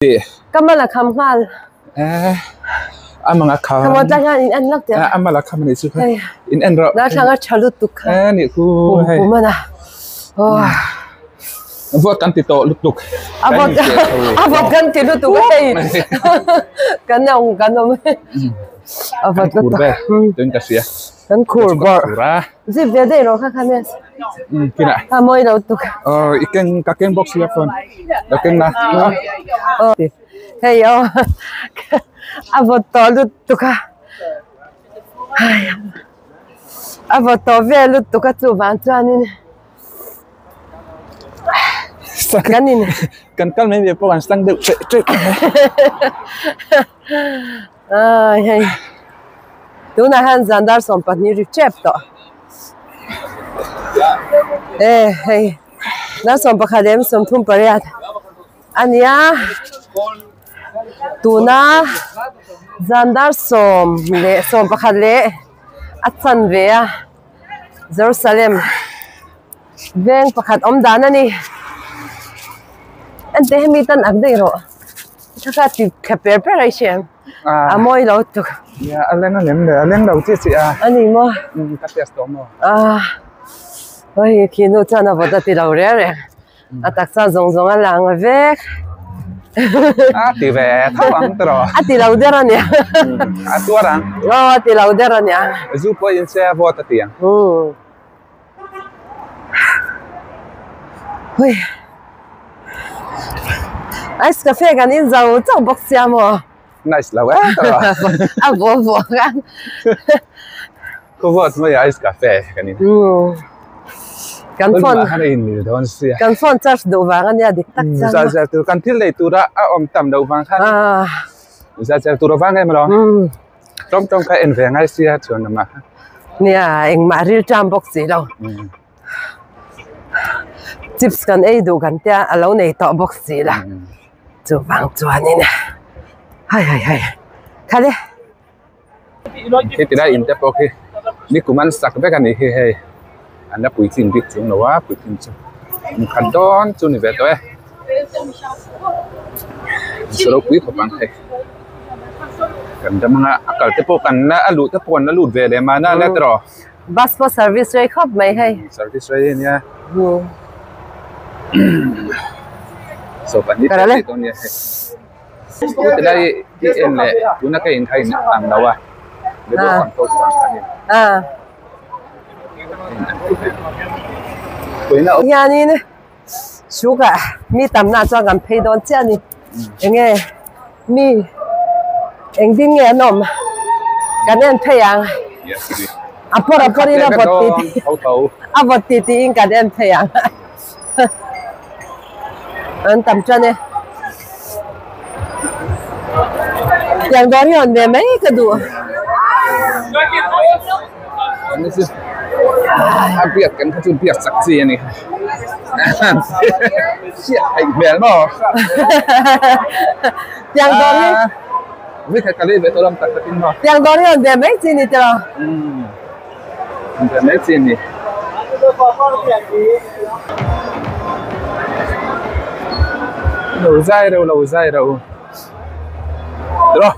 Ka mal a kham nghal. Eh, a mang a kham. Ka maw tlang hian in en lak teh. Eh, a mal a kham ani chu kha. In en rawh. Darthlang a tha lutuk kha. Eh, ni khu. Pum pum ana. Oh. Vawt kan ti tawh lutuk. A vawt a vawt kan ti lutuk hei. Kan awm kan awm. A vawt lutuk. Tun ka hria. Kan khur bawrh. Zip ve daih rawh kha kha miss. Kinah. A mawi lo tuk. Aw i keng ka keng box sia phone. Ka keng na. Aw hei aw a vawt tawh lutuk a. A vawt tawh vel lutuk a chuvang chuanin kan in kan kal mai mai pawh an sang deuh teh teh. Ai hei tunah hian zan dar 12 ri tep tawh e hei dar 11 leh 38 a nia tuna zan dar 10 leh 11 leh a chanve a Jerusalem veng pakhat awm dan a ni ente hemi tan ak daih rawh. Thaka ti thla per per a i hriat a mawi lo tuk. Nia a leng a ngem le a leng lo chiah chiah a. A ni maw? Umm ka test tawh maw? Ah hei khi nu chuan a vawt a ti lo reng reng a taksa zawng zawng a lang vek. A ti ve tho ang tawh rawh. A ti lo der a nia. A tuar ang. Aw a ti lo der a nia. Zu pawh in se a vawt a ti ang. Umm. Hui Ice cafe kan in zo chauh bawk sia maw? Nice lo e tawh a. A vuah vuah khan. Khaw vawt mai a ice cafe kan in. Kan phone khan a in mil dawn sia. Kan phone charge duh vang ania dik tak chuan. Zar zar tur kan thil lei tura a awm tam loh vang khan. Zar zar tur avang em alawm. Tlawm tlawm kha en ve ngai sia chuan lamah kha. Nia engmah ril ṭam bawk si lo. Chips kan ei duh kan tia a lo nei tawh bawk si la. Chuvang chuanin hai hai hai khale. Khi ti lai in te pawh khi nikum an sak vek a nih hi hei an la puitlin bik chung lo a puitlin chu inkhat dawn chu ni ve tawh e. Ropui khawp ang hei. Kan dam anga a kal te pawh kan la a luh te pawh an la lut ve leh mahna ania tiraw. Bus pawh service rei khawp mai hei. Service rei ania. So pahnih te tih dawn nia hei. Tilai i en leh tuna ka in kha in ang lo a. Be pawh kan post vang kha ania. Hianin Suka mi tamna chuan kan phei dawn chiah a ni. Enge mi engtin nge an awm kan en phei ang. A pawr a pawrin a vawt ti ti a vawt ti tiin kan en phei ang. An tam tan e. Tiang dawr hi hawn ve mai ka duh. A biak kan kha chu biak chak chi a ni. Hriat theih hmel maw? Tiang dawr hi. Vui khat ka lei ve tawh lam tak takin maw? Tiang dawr hi hawn ve mai chi ni tiraw? Hawn ve mai chi a ni. Lo zai reuh lo zai reuh. Tiraw?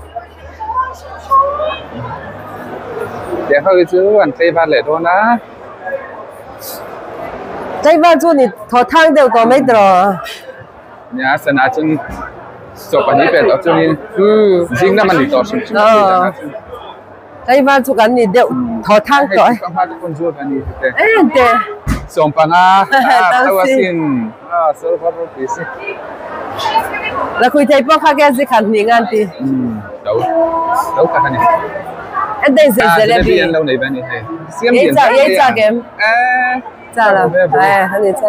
Tiang ho hi chu an tlaivar leh dawn a. Tlaivar chu ni thaw thang deuh tawh mai tiraw? Nia sana chuan chaw pahnih pel tawh chuanin zing lam a ni tawh hrim hrim a tih danah chuan. Tlaivar chu kan ni deuh thaw thang tawh e. Hei chu ka hma te pawn zuar ve a ni hete. Ente. 15 a tho asin a silver ropui si. Lakhui thei pawh kha ke zikhat hnih ngan ti. To to tak ani. Ente ze jalebi. Jalebi an lo nei ve ani hei. Siam lian tak ei chak em. Eh. Cha la. Eh ani cha.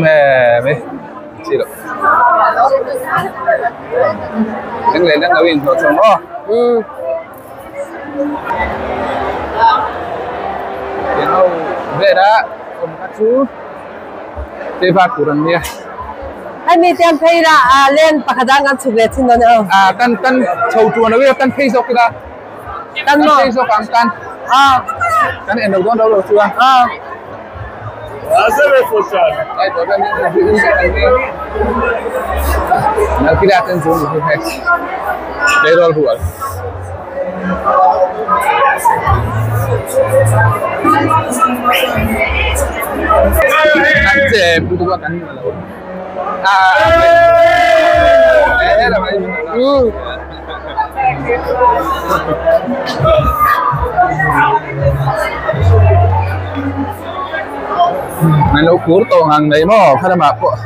Me me. Chi lo. Leng le leng lo in ho chong o. Tiang ho vel a awm kha chu te va tur an nia. Hemi te an phei la a len pakhat ang an chhuk leh thin dawn e aw. A kan kan chho tuan lo ila kan phei zawk ila. Kan maw? Kan phei zawk ang kan. A. Kan en lo dawn lo lo chu a. A. Khi lai ten chu ni hi hei tleirawl rual. An che lutuk a kan lo a An lo kur tawh ngang mai maw kha lamah pawh.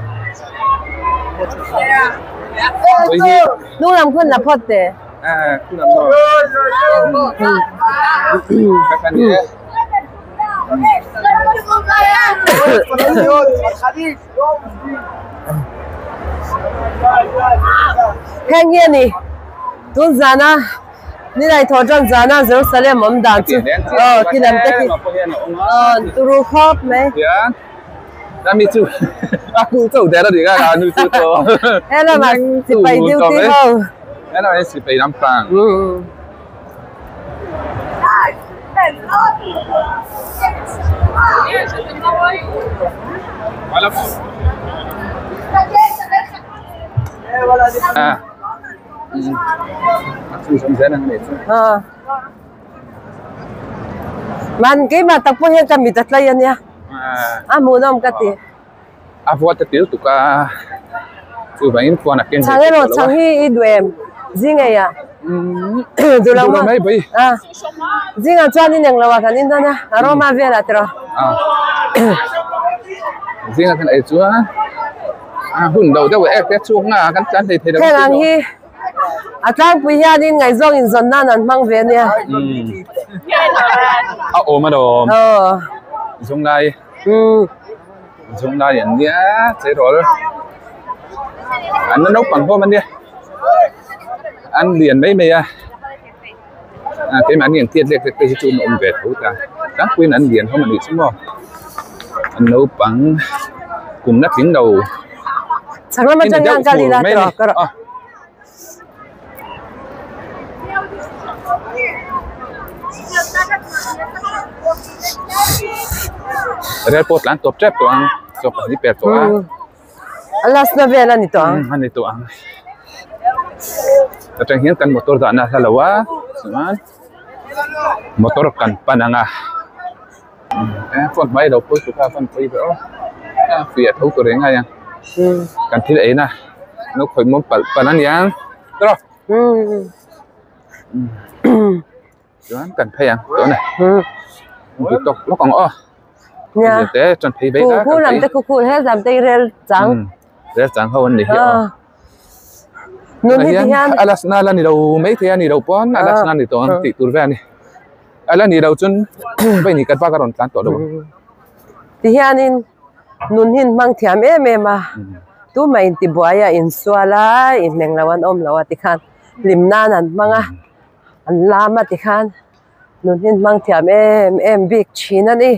Hnung lam khawn la phawt teh. Heng hi a ni tun zana nilai thawh tan zana Jerusalem awm dan chu aw khi lam te khi aw turu khawp mai. He lamah sipai duty ho. Man keimah tak pawh hian ka mit a tlai a nia a hmuhnawm ka ti. A vuat a til tuk a chuvangin khuan a ken Chhang emaw chhang hi i duh em zing ei ah duh lo maw a zingah chuan in englo ah kan in dawn a a roma velah tiraw zingah kan ei chuan a hun lo deuh ek te chhung a kan tlan thei thei lo heng ang hi a tlangpui hianin ngaihzawng inzawn nan an hmang ve ania a awm alawm zunglai Zunglai an nia tleirawl an la naupang hlawm a nia an lian mai mai a ah keimah ni an tiat lek lek te hi chu an awm ve tho ta tlangpuiin an lian hlawm a nih chu maw an naupang kum na tling lo Chhak lam atang hian kal ila tawh ka rawh. Rel pawh tlan tawp tep tawh ang chaw pahnih per tawh a a last na vel a ni tawh ang a ni tawh ang atang hian kan motor dahna a hla lo a chuan motor kan pan ang a phone hmai lo pawi tuk a phone pawi ve aw a fiah tho tur eng a kan thil ei na no khawih muang palh palh a niang tawh chuan kan phei ang tawh a ni tawk lawk ang aw nia te chuan phei vei khu lam te khu khu he lam te rel chang rel chang ho an ni hi aw nun hi ti hian a lasna la ni lo mai thei a ni lo pawn a lasna ni tawh ang tih tur vel a ni a la ni lo chuan vei ni kat bak a rawn tlan tawh lo ang. Ti hianin nun hi an hmang thiam em em a tumah intibuai a insual a inhmeng lo an awm lo a tikhan hlim nan an hmang a an lam a tikhan nun hi an hmang thiam em em bik thin a ni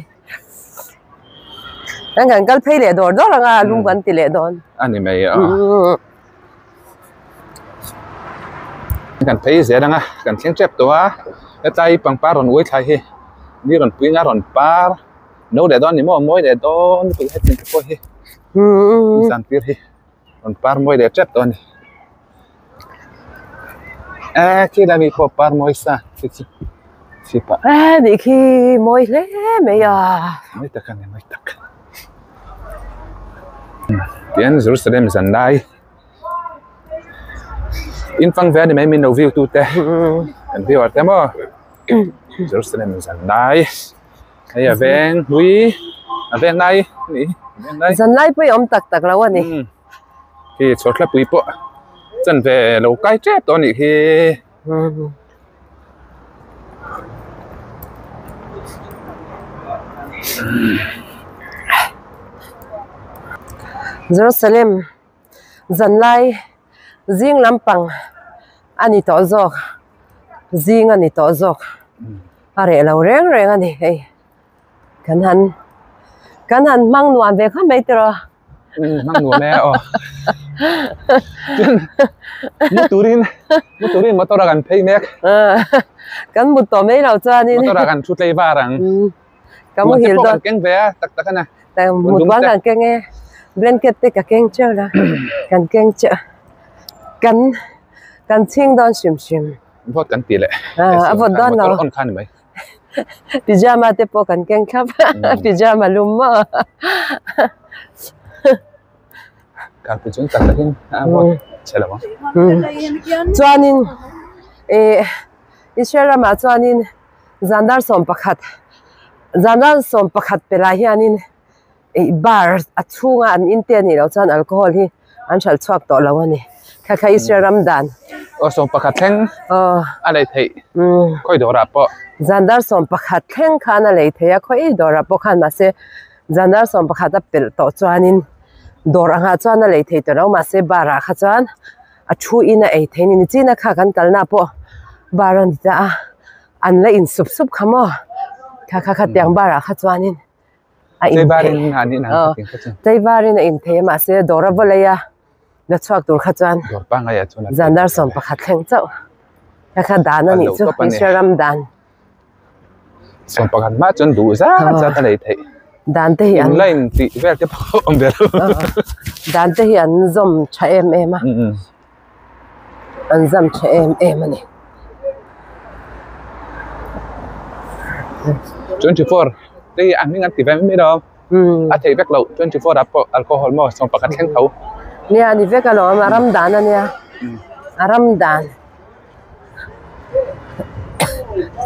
kan kan kal phei leh dawr dawr ang a lung kan ti leh dawn a ni mai a kan phei zel ang a kan thleng tep tawh a hetlai pangpar rawn uai thlai hi ni rawn pui anga rawn par no leh dawn a ni maw mawi leh dawn lutuk hetiang te pawh hi zan tir hi rawn par mawi leh tep tawh a ni eh khi lai mi pawh par mawi sa khi chu chhipah eh nih khi mawi hle mai a mawi tak a ni mawi tak tian Jerusalem zan lai in fang ve a ni mai min lo view tu te kan viewer te maw Jerusalem zan lai hei a veng hlui a veng lai a ni veng lai zan lai pawh hi awm tak tak lo a ni khi chhawrthlapui pawh chanve lo kai tep tawh a nih khi. Jerusalem zanlai zing lampang a ni tawh zawk zing a ni tawh zawk a reh lo reng reng a ni hei kan han kan han hmang nuam ve khawp mai tiraw. Hmang nuam e aw mu turin mu turin motor a kan phei mek kan mut tawh mai lo chuanin motor a kan thu tlei var ang ka muhil dawn kan keng ve a tak tak ana mut puan kan keng e blanket te ka keng teuh la kan keng teuh. Kan kan chhing dawn hrim hrim. Vawt kan ti leh. A vawt dawn lo. Motor on kha ni mai. Pyjama te pawh kan keng thlap a, pyjama lum maw. Karpui chuan tak takin a vawt chhe lo ang. Chuanin eh Israel ramah chuanin zandar 11 zandar 11 pelai hianin ih bar a chhunga an in te anih loh chuan alcohol hi an hralh chhuak tawh lo a ni kha kha Israel ram dan. Aw 11 thleng a lei theih khawi dawrah pawh. Zandar 11 thleng khan a lei theih a khawi dawrah pawh khan mahse zandar 11 a pelh tawh chuanin dawr angah chuan a lei thei tawh lo mahse bar ah kha chuan a thu in a ei thei a ni nichina kha kan kalna pawh bar a ni ta a an la in sup sup kha maw kha kha khatiang bar ah kha chuanin. a in thei Tlaivarin a in thei a mahse dawr a va lei a la chhuak tur kha chuan zan dar 11 thleng chauh kha kha dan a nih chu Israel ram dan 11 hma chuan duh zat zat a lei theih dan te hi an line tih vel te pawh awm ve lo dan te hi an zawm tha em em a an zam tha em em a ni. 24 te hi a hming an ti ve mai lo a theih vek loh 24 ah pawh alcohol maw 11 thleng tho. Nia a ni vek alawm a ram dan a nia a ram dan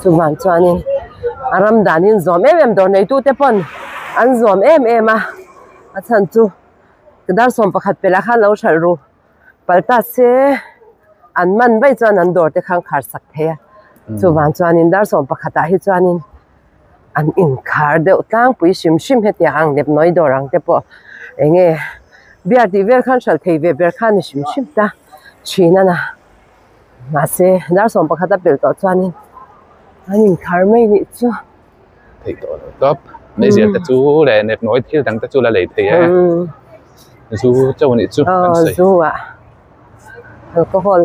chuvang chuanin a ram danin zawm em em dawr neitute pawn an zawm em em a a chhan chu dar 11 pelh ah khan lo hralh ru. Pal ta se an man vaih chuan an dawr te khan khar sak thei a chuvang chuanin dar 11 ah hi chuanin an inkhar deuh tlangpui hrim hrim hetiang ang lep nawi dawr ang te pawh eng nge beer tih vel khan hralh thei ve ber kha a ni hrim hrim ta thin a na mahse dar 11 a pelh tawh chuanin an inkhar mai nih chu. Theih tawh lo tawp meizial te chu leh nep nawi thil dang te chu la lei thei e zu chauh anih chu kan sawi. Zu ah alcohol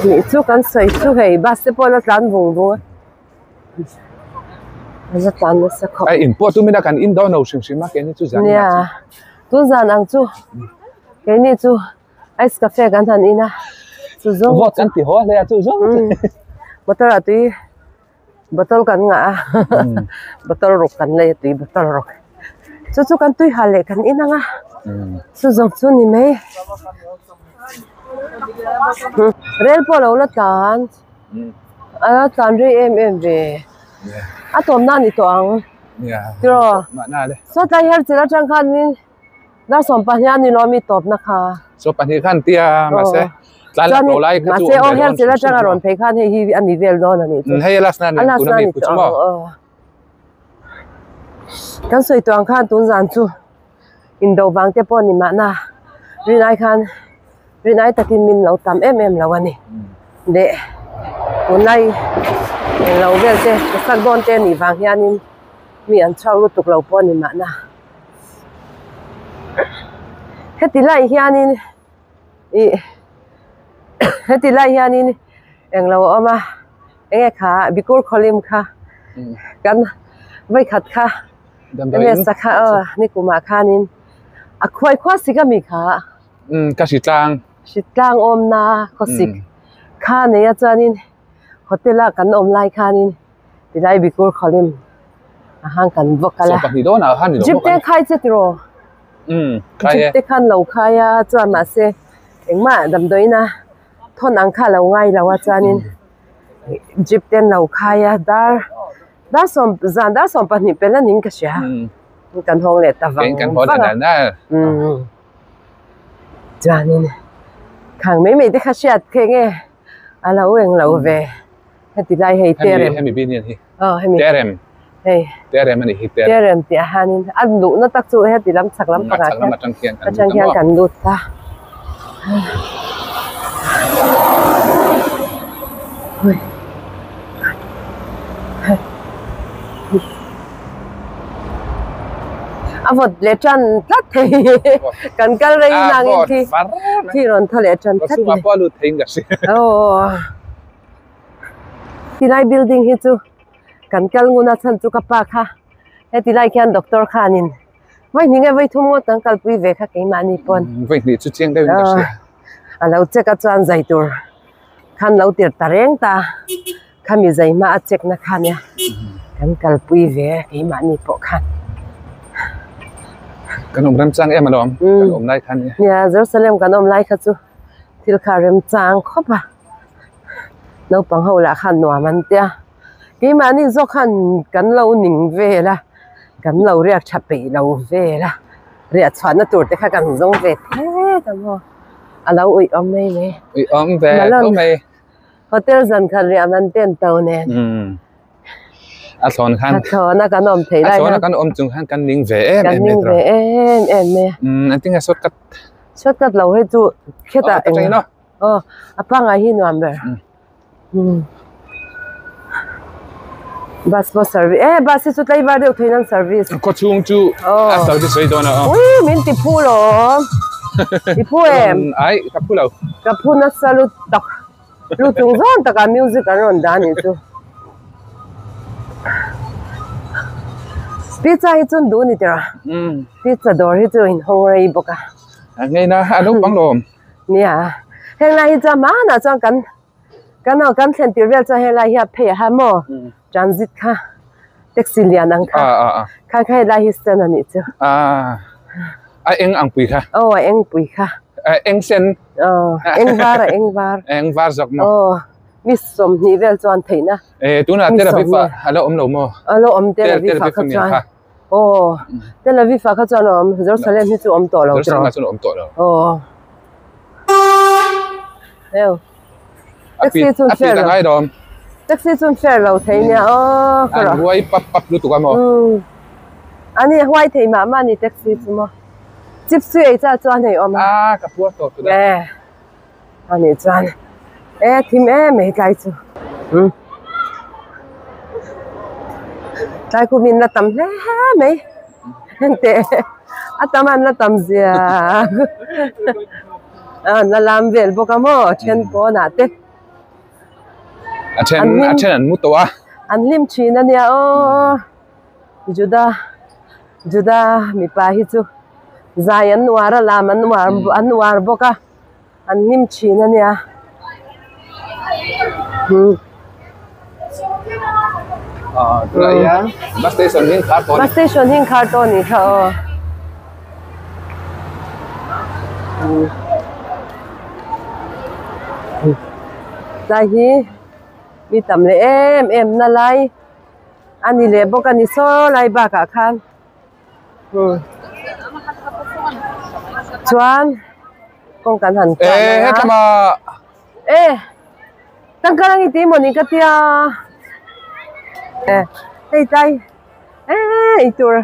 nih chu kan sawi chu hei bus te pawh la tlan vung vung a a la tlan nasa khawp. A in pawh chu mina kan in dawn lo hrim hrim a keini chu zan nia tun zan ang chu keini chu. Ice cafe kan han in a chu zawng Vawt kan ti haw hle a chu zawng chu. Motor ah tui bottle kan ngah a bottle ruk kan lei a tui bottle ruk chu chu kan tui hal leh kan in ang a chu zawng chu ni mai rel pawh a lo la tlan a la tlan rei em em ve a tawmna a ni tawh ang tiraw saw tlai her chilh atang khanin. Dar 12 a ni lo mi tawpna kha. 12 khan tia mahse tlai lak lo lai kha chu mahse aw her chilh atanga rawn phei khan hei hi a ni vel dawn a nih chu. Hei a last na ni tuna mi ku chu maw. Kan sawi tawh ang khan tun zan chu indo vang te pawh ni mahna rinai khan rinai takin min lo tam em em lo a ni. Leh tunlai englo vel te sak dawn te nih vang hianin mi an chhuak lutuk lo pawh a ni mahna. Heti lai hianin ih heti lai hianin englo a awm a enge kha bikur khawlim kha kan vawikhat kha enge sakha aw nikumah khanin a khuai khuai sik ami kha. Ka hritlang. Hritlang awmna khawsik kha nei a chuanin hotel a kan awm lai khanin. Tilai bikur khawlim a hang kan va kal a. 12 dawn ah khan ni lo Jeep te khai che tiraw? Um khai e. Jeep te khan lo khai a chuan mahse engmah damdawiin a thawn ang kha lo ngai lo a chuanin jeep te an lo khai a dar dar sawm zan dar 12 pelh a ning ka hria. Kan hawng leh ta vang vang a. Um chuanin khang mai mai te kha hriat thei nge a lo eng lo ve. Heti lai hei terem. Hemi bi nian hi. Aw hemi. Terem. Hei. Terem ani hi terem. Terem tih ah hianin a luhna tak chu heti lam chhak lam pakah khian atang khian atang khian kan lut ta. Hui. A vawt leh tan tlat thei kan kal rei nangin khi khi rawn thaw leh tan tlat mai. Pawh a lut thei in ka hria. Aw. Tilai building hi chu kan kal ngun a chhan chu ka pa kha heti lai khian doctor khanin. Vawi hnih nge vawi thum ngawt kan kalpui ve kha keimahni pawn. Vawi hnih chu chiang deuhin ka hria. A lo check a chuan zai tur khan lo tir ta reng ta. Khami zai hma a check na kha nia kan kalpui ve keimahni pawh khan. Kan awm remchang em alawm kan awm lai kha nia. Nia Jerusalem kan awm lai kha chu thil kha remchang khawp a. Naupang ho lah khan nuam an tia. Keimahni zawk khan kan lo ning vel a, kan lo riak tha peih lo vel a, riah chhuahna tur te kha kan zawng ve phet a maw, a lo uih awm mai mai. Uih awm ve tho mai. Hotel zan khat riah man ten to nen. A thlawn khan. A thlawn a kan awm thei lai khan. A thlawn a kan awm chung khan kan ning ve em em mai. Kan ning ve em em mai. An tinge shortcut. Shortcut lo hi chu khetah. Aw a pangngai hi nuam ber. Bus pawh service eh bus hi chu tlaivar deuh theiin an service. Khaw chhung chu a service mai dawn a aw. Ui min ti phu lawm. I phu em? Ai ka phu lo. Ka phu nasa lu tak lu chung zawn takah music an rawn dah anih chu. Pizza hi chu an duh a ni tira. Pizza dawr hi chu inhawng rei bawk a. A ngei na a naupang lawm. Nia heng lai hi chuan hmanah chuan kan kan aw kan thlen tir vel chuan helai hi a phei a ha maw transit kha taxi lian ang kha kha kha helai hi stand a nih chu a eng ang pui kha aw a eng pui kha eng sen aw eng var a eng var eng var zawk maw aw mi sawmhnih vel chuan theihna e tunah Tel Aviv ah a lo awm lo maw a lo awm Tel Aviv ah kha chuan Aw, Tel Aviv ah kha chuan a awm, Jerusalem hi chu a awm tawh lo tiraw? Jerusalem ah chuan a awm tawh lo. Aw. Heo. Taxi chu a pit a ngai lawm. Taxi chu fair lo thei nia aw. An huai pap pap lutuk a maw? Um. Ani huai thei mah mah ni taxi chu maw. Chips chu ei cha chuan hei awm a. Ah, ka puar tawh tuna. Eh. Ani chuan e thim em mai tlai chu um tlai khu min la tam hle mai henteh a tam an la tam zia an la lam vel bawk a maw then pawnah te a then a then an mu tawh a an hlim thin ania aw Juda Juda mipa hi chu zai an uar a lam an uar an uar bawk a. An hlim thin a nia. Hmm. Ah, tunah hian bus station hi khar tawh a ni. Bus station hi khar tawh a ni kha aw. Tlai hi mi tam leh em em na lai a ni leh bawk a ni saw lai bakah khan. Chuan kawng kan han tlan Eh, a hetlama Eh, tangka lang i ti maw ni ka tia Eh, hei tlai eh eitur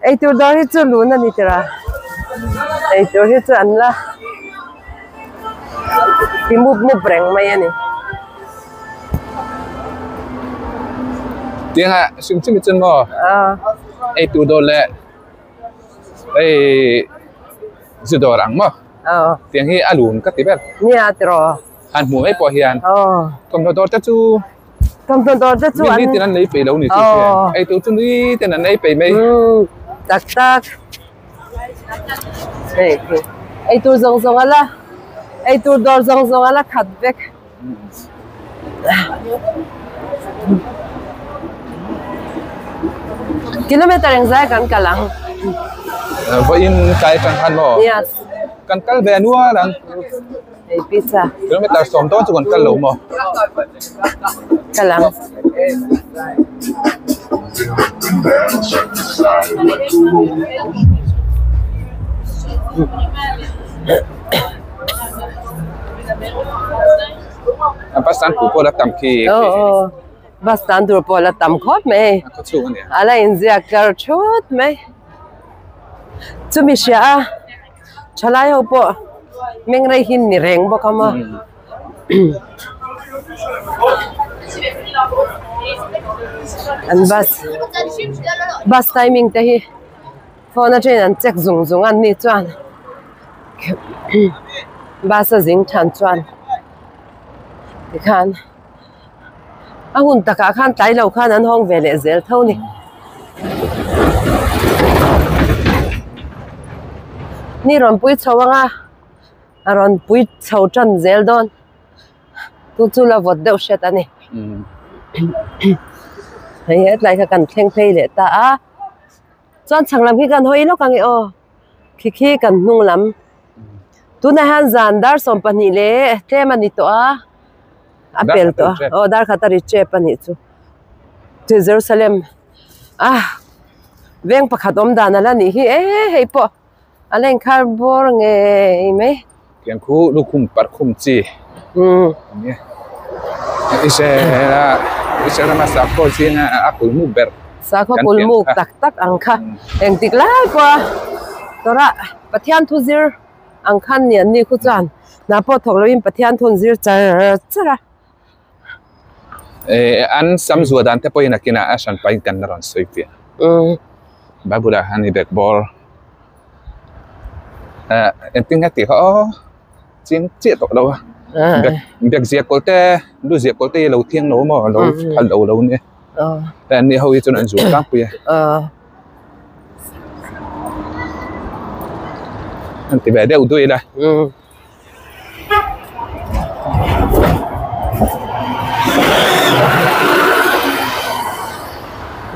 eitur dawr hi chu lun a ni tira eitur hi chu an la ti mup mup reng mai a ni. Tianga hrim hrim hi chuan maw ei tur dawr leh hei zu dawr ang maw tiang hi a lun ka ti ber. Nia tiraw. Han hmuh mai pawh hian thawmhnaw dawr te chu thawmhnaw dawr te chu an ni tin an lei peih lo ni chu ei tur chu ni ten an ei peih mai. Tak tak hei ei tur zawng zawng a la ei tur dawr zawng zawng a la khat vek. Kilometer engzai kan kal ang. Vawiin tlai atang khan maw? Yes. Kan kal ve nual ang. Hei pizza. Kilometer sawm dawn chu kan kal lo maw? Kal ang. A bus tan tur pawh la tam khi. Aw aw bus tan tur pawh la tam khawp mai. A khaw chhung a nia. A la inziak tlar thut mai. Chumi hria a thalai ho pawh meng rei hi ni reng bawk a maw. An bus bus timing te hi. Phone atangin an check zung zung a ni chuan bus a zing than chuan tikhan a hun takah khan tlai lo khan an hawng ve leh zel tho a ni. Ni rawn pui chho ang a, a rawn pui chho tan zel dawn. Chu chu la vawt deuh hriat a ni. Hei hetlai kha kan thleng phei leh ta a. Chuan chhak lam khi kan hawi lawk ang e aw. Khi khi kan hnung lam. Tunah hian zan dar 12 leh tlem a ni tawh a. A pel tawh a. Aw dar khat a ri tep a nih chu. Chu Jerusalem a veng pakhat awm dan a la nih hi e hei pawh a la inkhar bawr ngei mai. Tiang khu lukhum parh khum chi ania Israel Israel rama sakhaw zinga a kulmuk ber Sakhaw kulmuk tak tak ang kha engtik lai pawha Torah Pathian thu zir ang khan ni an ni khu chuan hna pawh thawk loin Pathian thu an zir char char a. Eh an sam zuah dan te pawhin a kinah a hran pahin kan la rawn sawi piah. Bible ah hian i bag bawr eh engtin nge tih kha aw chiang chiah tawh lo a bag bag ziah kawl te lu ziah kawl te hi a lo thiang lo maw a lo phal lo lo nia hei an ni ho hi chuan an zuah tlangpui a an ti ve deuh duai ila.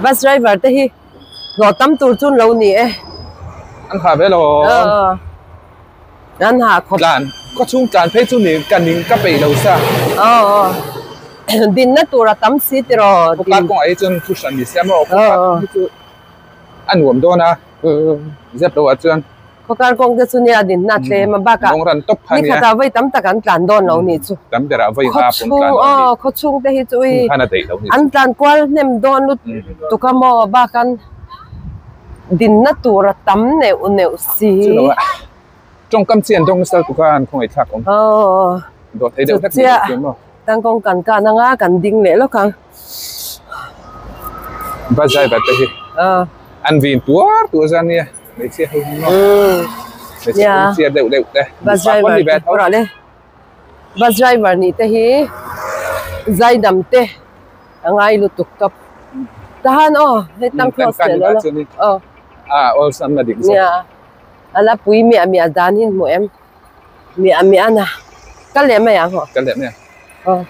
Bus driver te hi hlawh tam tur chu an lo ni e. An ha ve lo. An ha khawp. Tlan khaw chhung tlan phei chu ni ka ning ka peih lo sa. Dinna tur a tam si tiraw. Khaw kar kawngah hi chuan thu hran ni se maw khaw kar kawng hi chu a nuam dawn a zep lo ah chuan. Khawkar kawng te chu nia din hna tlem a bakah ni khatah vawi tam tak an tlan dawn lo nih chu. Khawchhung aw khawchhung te hi chu i an tlan kual hnem dawn lutuk a maw bakan dinna tur a tam neuh neuh si. Tawngkam chi an dawng nasa lutuk a an khawngaih thlak awm. Aw chu chiah tangkawng kan kan anga kan ding leh lawk ang. Bus driver te hi an vin tuar tuar zan nia. Hmeichhia ho hi maw? Hmeichhe pum chiat deuh deuh te. Bus driver te pawh le. Bus driver nih te hi zaidam te a ngai lutuk tawp. Tahan aw hei tang cross leh lo la. Aw. A awlsam na dik zawk. Nia. A la pui miah miah dan hi hmu em? Miah miah na. Kal leh mai ang haw. Kal leh mai ang. Aw.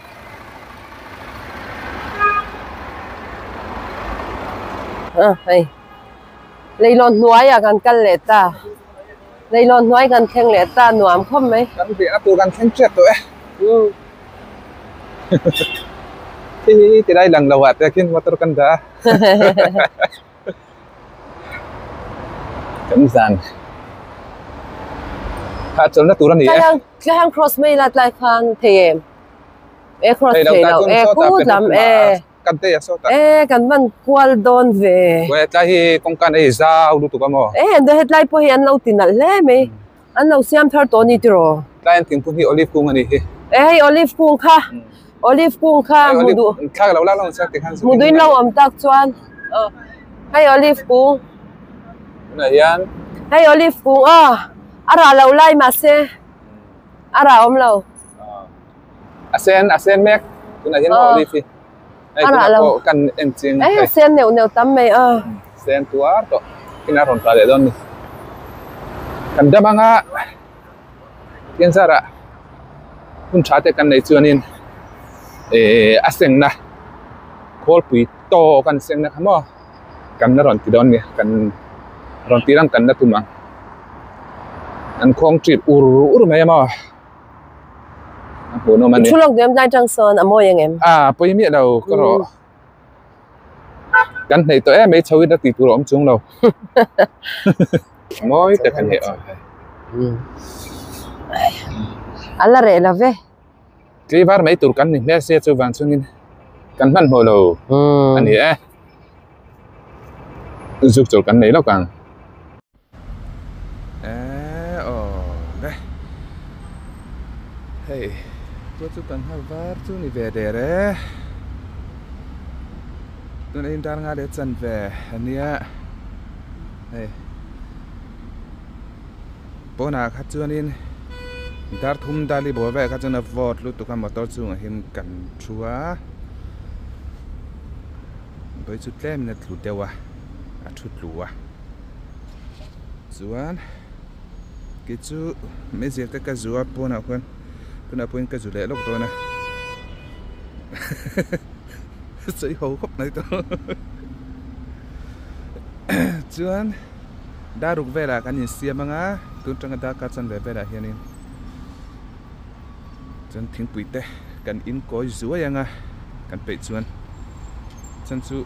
A hei. Leilawn hnuaiah kan kal leh ta. Leilawn hnuai kan thleng leh ta nuam khawp mai. Kan riahna tur kan thleng chiat tawh e. Khi hi ti lai lang lo ah te khin motor kan dah a. Kan zan. Kha chawlhna tur a ni e. Tlai cross mai la tlai khan thei em? E cross thei lo e khut lam e. Kan te a sawt a. E kan hman kual dawn ve. Kue tlai hi kawngka nei zau lutuk a maw? E hetlai pawh hi an lo ti nalh hle mai. An lo siam thar tawh a ni tiraw? Tlai an thingphun hi olive kung a ni hi. E hei olive kung kha olive kung kha hmu duh. Thlak lo lak lo ang ti khan. Hmu duhin lo awm tak chuan hei olive kung. Tunah hian. Hei olive kung aw a rah lo lai mahse a rah awm lo. A sen a sen mek tunah hian maw olive hi hei tunah pawh kan en chiang hei a sen neuh neuh tam mai a sen tuar tawh ina rawn tla leh dawn ni kan dam anga tin zarah hun tha te kan nei chuanin eh a sengna khawlpui tawk an sengna kha maw kan la rawn ti dawn nia kan rawn tir ang kan la tum ang an khawng ṭit ur ur mai a maw. A hmuhnawm a ni. Thu lawk duh em tlai tang sawn a mawi ang em? A pawi miah lo ka rawh. Kan hneih tawh em mai chho in a tih tur a awm chung lo. Mawi tak a ni aw. A la reh lo ve. Tleivar mai tur kan ni hmel sia chuvang chungin kan hmanhmawh lo a ni e. Zuk chawlh kan nei lawk ang. Eee aw le hei khua chu kan nghal var chu ni ve der e tuna in dar nga leh chan ve ania hei pawnah kha chuanin dar thum dali bawr velah kha chuan a vawt lutuk a motor chungah hian kan thu a vawi chu tlem in a tlu deuh a a thu tlu a. Chuan. Kei chu meizial te ka zu a pawnah khuan tunah pawhin ka zu leh lawk dawn a sawi ho khawp mai tawh chuan daruk velah kan insiam ang a tun tanga darkar chanve velah hianin chuan thingpui te kan inkawi zuai ang a kan peih chuan chuan chu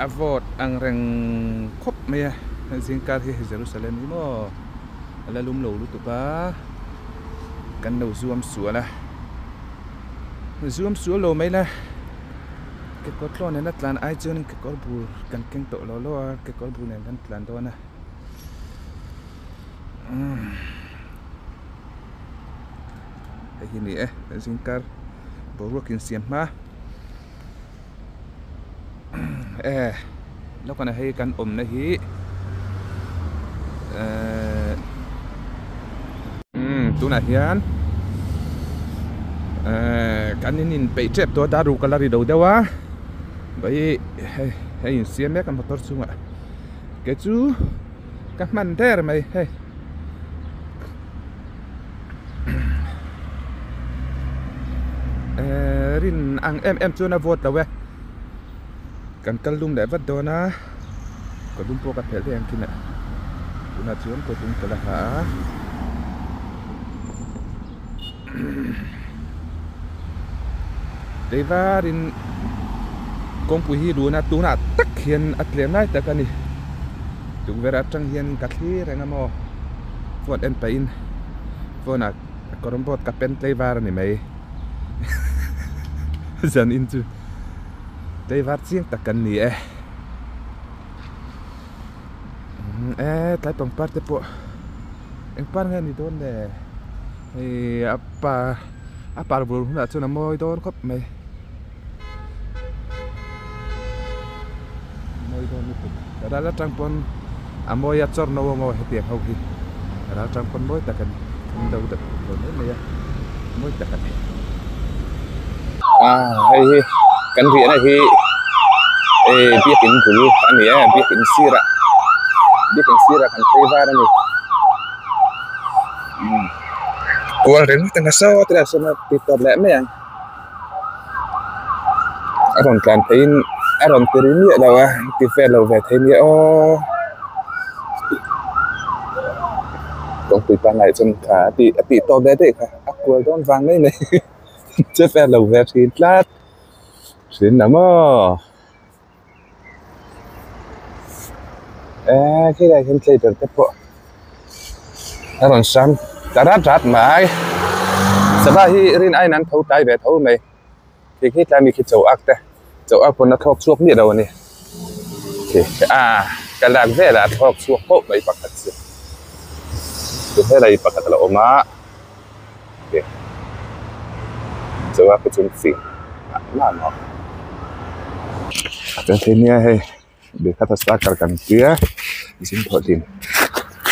a vawt ang reng khawp mai a zingkar hi Jerusalem hi maw a la lum lo lutuk a kan lo zuam sual a zuam sual lo mai la kekawr tlawn nena tlan ai chuan kekawr bur kan keng tawh lo lo a kekawr bur nen kan tlan dawn a hei hi a ni e zingkar boruak insiam hma e lawkana hei kan awmna hi ehh umm tunah hian ehh kan in inpeih tep tawh a dar ruk a la ri lo deuh a hei hei insiam mek a motor chungah kei chu. Ka hman der mai hei. Eh rin ang em em chuan a vote lo e. Kan kal lum leh vat dawn a. Ka lum pawh ka phelh daih ang khin a. Tunah chuan ka lum ka la ha a. Teivarin kawngpui hi luna tunah tak hian a tlem lai tak a ni tukverh atang hian ka thlir reng a maw phone en pahin phone ah carrom board ka pen tleivar a ni mai zanin chu tleivar chiang tak kan ni e e tlai pangpar te pawh eng par nge a ni dawn le. Hei a pa a par bur hunah chuan a mawi dawn khawp mai mawi dawn lutuk ral atang pawn a mawi a chawr no a maw hetiang ho hi ral atang pawn mawi tak a ni kan do deuh lo mai mai a mawi tak a ni ah hei hi kan riahna hi eh biakin bul a ni a biakin sirah biakin sirah kan phei var a ni. Kual ringawt ang a saw te lah sawn a ti tawp leh mai ang a rawn tlan pheiin a rawn ti ri miah lo a ti vel lo ve thei nia aw kawngpui pangngai chuan kha a tih a tih tawp ve daih kha a kual dawn vang mai mai che vel lo ve thin tlat thin a maw. Eee khilaiah hian trader te pawh a rawn sam ta rat rat mai sava hi rin aiin an tho tlai ve tho mai khi khi tlai mi khi chaw ak te chaw ak pawn a thlawk chhuak miah lo a ni khi a ka lak velah a thlawk chhuak pawh mai pakhat chu chu helai pakhat a lo awm a khi chaw ak te chu an fing mah mah maw chuan thei nia hei. Lehkha starter kan tia zing thawh hlim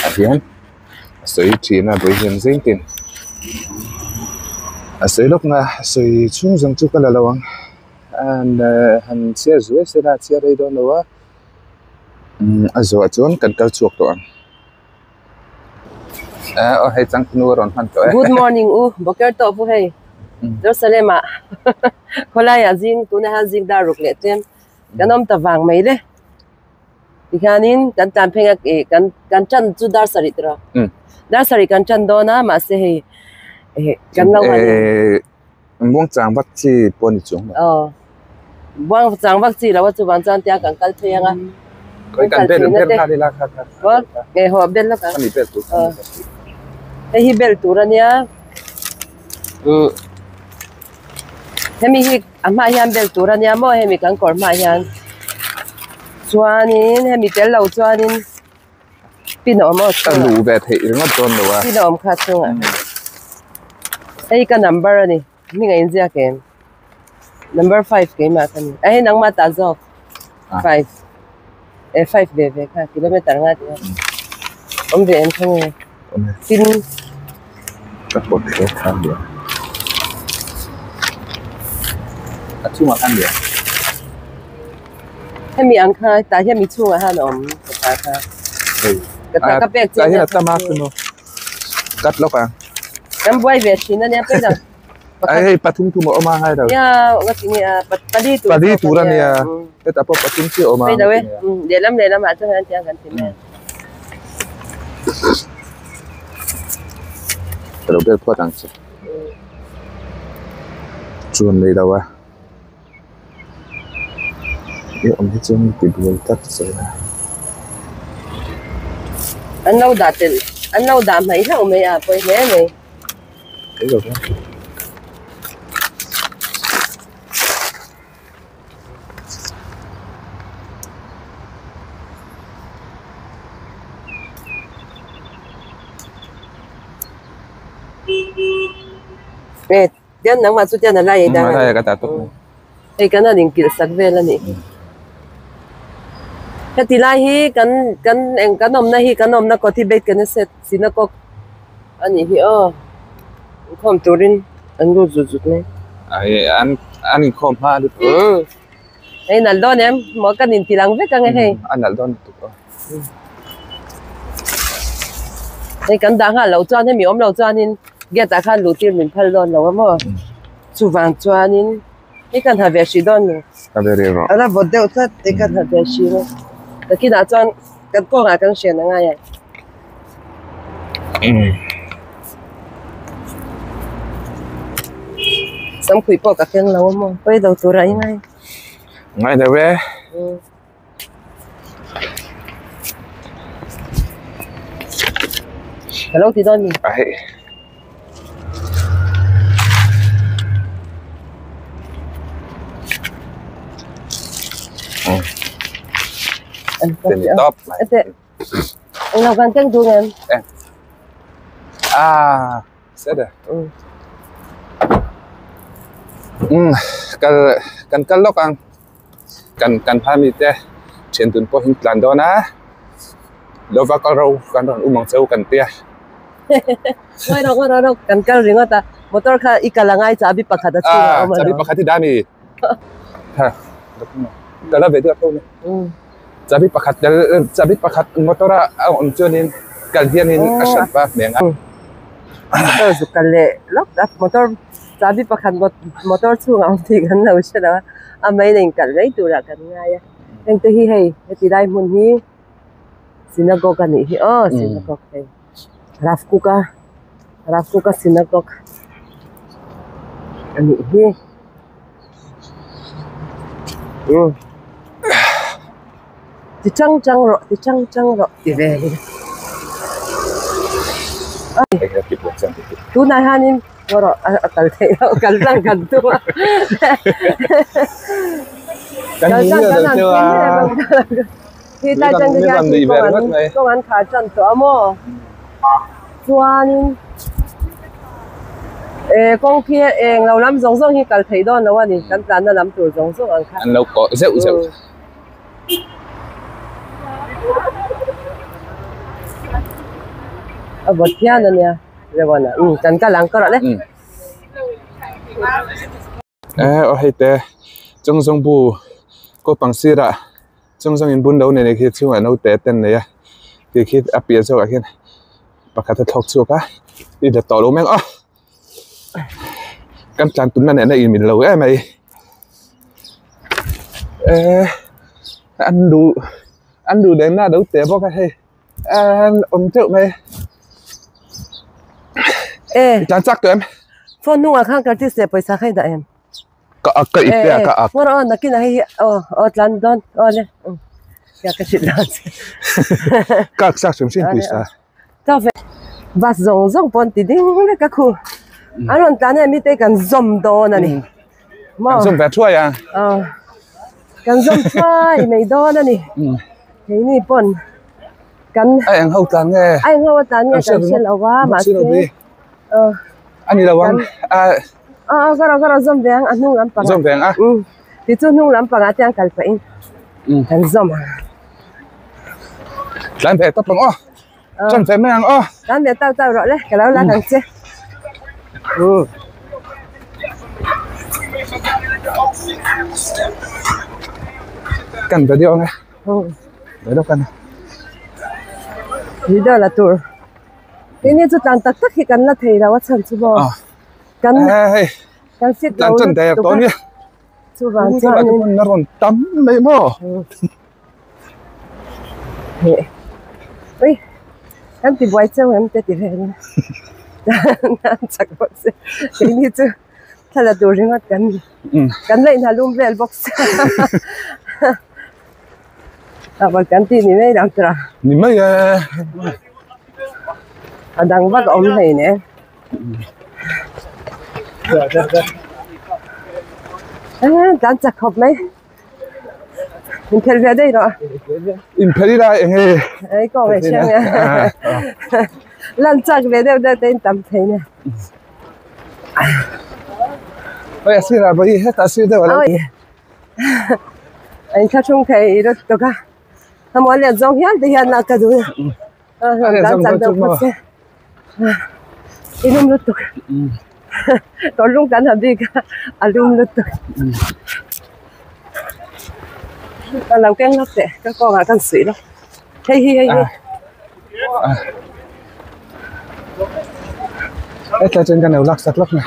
ah hian a sawi thin a vawi hian zing tin a sawi lawk na a sawi chhung zawng chu ka la lo ang and han chhiar zuai se la a chhiar rei dawn lo a umm a zawh chuan kan kal chhuak tawh ang aw hei changtunu a rawn hman tawh e good morning u boker tawh pu hei Jerusalem ah khawlai ah zing tunah hian zing dar ruk leh tlem. Kan awm ta vang mai le. Tikhianin kan tlan phei a ih kan kan tan chu dar sarih tiraw? Dar sarih kan tan dawn a mahse hei eh kan lo han Eh buang chang vak chi pawh a ni chuang lo. Aw buang chang vak chi lo a chuvang chuan tia kan kal phei ang a. Kan kan bel bel nghal ila kha kha. Chuan nge haw bel lawk ang. Ani bel tur. Aw hei hi bel tur a nia. Umm hemi hi. A hmaah hian bel tur a nia maw hemi kan kawr hmaah hian chuanin hemi tel lo chuanin pin a awm aw ka luh ve theih ringawt dawn lo a pin a awm kha chungah hei ka number a ni hming a inziak em number five keimah ka ni a hei nangmah tah zawk five eh five ve ve kha kilometer nga tih a awm ve em kha nge pin ka pawt hle kha nia a chungah khan nia hemi ang kha tah hian mi chungah hian a awm ka ta kha hei ka ta ka pek tah hian a tam a chu maw. Cut lawk ang. Kan buai ve thin a nia pawh ila. Ai hei pathum thum a awm a ngai lo. Nia nga ti nge a pali tur pali tur a nia. Hetah pawh pathum chiah a awm a. Pawilo e. Lehlam lehlam ah chuan an ti ang kan ti mai a. Ka lo bel phawt ang che. Chuan nei lo a. I awm hi chuan ti buai tlat zel a. An lo dah tel an lo dah hmaih hlauh mai a pawi hle mai. Tian nangmah chu tian a lai ei dan a ni. Hei kan han inkilh sak vel a nih hi. Heti lai hi kan kan eng kan awmna hi kan awmna kawt hi Beit Knesset Synagogue a nih hi aw. Inkhawm turin an lut zut zut mai. Ai an an inkhawm hma a ni. Hei nalh dawn em? Maw kan inti lang vek ang e hei. A nalh dawn lutuk aw. Hei kan dah nghal loh chuan hemi awm lo chuanin gate ah khan luh tir min phal dawn lo a maw chuvang chuanin hei kan ha ve hrih dawn lo Ka ve rih rawh. A la vawt deuh tlat hei kan ha ve hrih a takinah chuan kan kawngah kan hrian a ngai a. Samkhuih pawh ka keng lo a maw pawi lo tur ah i ngai. Ngai deuh e. Ka lo ti dawn mi. A hei. Tên top. Anh nào gần kênh du em. À, sẽ được. Ừ, cần cần cần lốc ăn. Kan kan pha mi te thian tun pawh hin tlan dawn a lova kal ro kan rawn um ang cheu kan tia. Ngawi rawh ngawi rawh rawh kan kal ringawt a motor kha i kal angai chabi pakhat a chhung a awm a chabi pakhat hi dah mi ha ka la ve deuh tho ni chabi pakhat tel chabi pakhat motor a a awm chuanin kal hianin a hran va hmeng a. Motor zuk kal leh lawk a motor chabi pakhat motor chhungah awm tih kan lo hre lo a. A main a inkalh mai turah kan ngai a heng te hi hei heti lai hmun hi synagogue a nih hi aw synagogue hei Rav Kook a Rav Kook a synagogue a nih hi umm ti chang chang rawh ti chang chang rawh ti vel ila tunah hianin. Ngaw rawh a kal theih loh kal tlang kan tum a kal tlang kan han tum a khi tlai tang te hian khi kawng an kawng an khar tan tawh a maw chuanin eh kawng khi eng lo lam zawng zawng hi kal theih dawn lo a ni kan tlanna lam tur zawng zawng ang kha an lo kawh zeuh zeuh. A vawt hian a nia. Rewana um kan kal ang ka rawh le. Eh aw hei te chawngzawng bu ko pang sirah chawngzawng in bun lo nei nei khi chhungah naute ten nei a tih khi a piah zawkah khian pakhat a thlawk chhuak a i la tawh lo mai ang aw kan tlan tumna nena in min lo em mai eh an duh an duh lehna a lo teh bawk a hei. An awm teuh mai. E. Tlan chak tawh em? Phone hnungah khan Curtis leh pawisa kha i dah em? Ka ak ka ip te a ka ak. Ngawr aw nakin ah hei hi aw aw tlan dawn aw le. Kia ka hrilh dawn che. Ka ak sak hrim hrim pawisa. Ka ve bus zawng zawng pawn ti ding vek a khu. An rawn tlan em mite kan zawm dawn a ni. Kan zawm ve thuai a. Aw. Kan zawm thuai mai dawn a ni. Keini pawn kan A eng ho tlan nge? A eng ho tlan nge kan hre lo a mahse aw a ni lo ang a aw aw ka rawh ka rawh zawm ve ang a hnung lampang zawm ve ang a tichu hnung lampang ah te an kal pah in kan zawm ang tlan ve tawp ang aw tlan ve mai ang aw tlan ve tau tau rawh le ka lo lak ang che kan video ang e. Video la tur. Keini chu tlan tak tak hi kan la thei lo a chhan chu maw kan kan fit lo lutuk a chuvang chuanin a rawn tam mai maw ui kan ti buai cheu em te ti vel an chak bawk se keini chu thla la tur ringawt kan ni kan la inhalum vel bawk se a kan ti ni mai doctor a ni mai e a dang vak a awm hlei ne tan chak khawp mai in phel ve daih rawh in phel ila eng nge ei ko ve chiang e lan chak ve deuh deuh te in tam thei ne oi a sirah pawh hi hetah sir deuh a lo A inthlahrung thei lutuk a hamaw let zawng hial te hian a ka duh a a dan chak deuh phawt se i lum lutuk kawr lung kan ha bik a a lum lutuk ka lo keng lawk teh ka kawngah kan suih lawk hei hi hei hi Hetlai chuan kan lo lak sak lawk mai.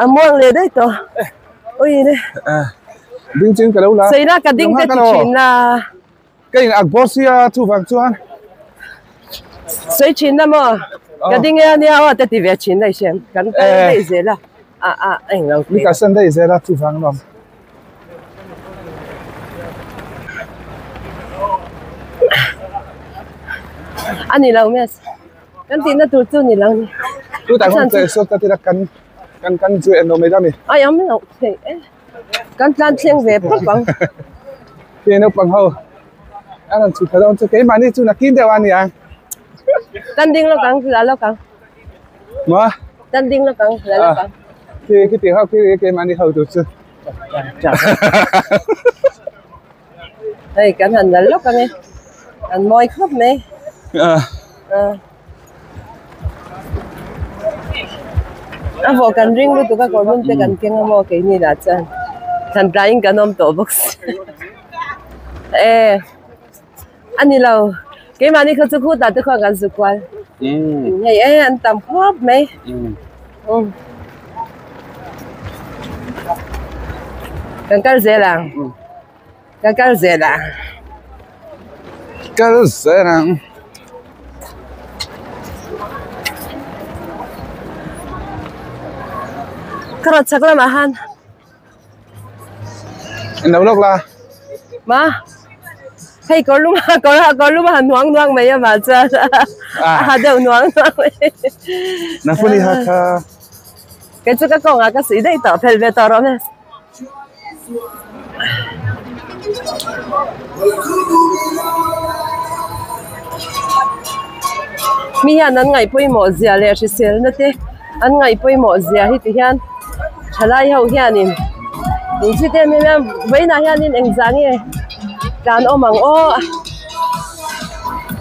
A muang leh daih tawh. Ui le. Ding ching ka lo la. Seina ka ding te ti thin la. Ka in ak bawr sia chuvang chuan. Sei thin na maw? Ka ding e ania aw te ti ve thin daih hian kan kal daih zel a. A a eng lo Mi ka san daih zel a chuvang lawm. A ni lo mes. Kan tihna tur chu ni lo ni. Tu tak hon che so ta tira kan kan kan chu en lo mai da mi. Ai am lo thei e. Kan tlan thleng ve phawt ang. Ke naupang ho a rawn chhuk thla dawn chu keimahni chu nakin deuh a nia. Tan ding lawk ang la lawk ang. Maw? Tan ding lawk ang la lawk ang. Khi khi tih ho khi keimahni ho tur chu. Hei kan han la lawk ang e. An mawi khawp mai. A vawh kan ring lutuk a kawr hmun te kan keng a maw keini lah chuan thlan tlaiin kan awm tawh bawk si e a ni lo keimahni kha chu khutah te khuan kan zuk kual hei e an tam khawp mai kan kal zel ang. Ka kal zel ang. Kal zel ang. Ka rawn chak lamah han. Eng lo lawk la. Ma. Hei kawr lum a kawr a kawr lum a han nuang nuang mai a mah chuan a ha deuh nuang nuang mai. Na fuli ha kha. Kei chu ka kawngah ka suih daih tawh phel ve tawh rawh me. Mi hian an ngaih pawimawh zia leh hriselna te an ngaih pawimawh zia hi ti hian thalai ho hianin in hre em em a vawiinah hianin engzah nge tlan awm ang aw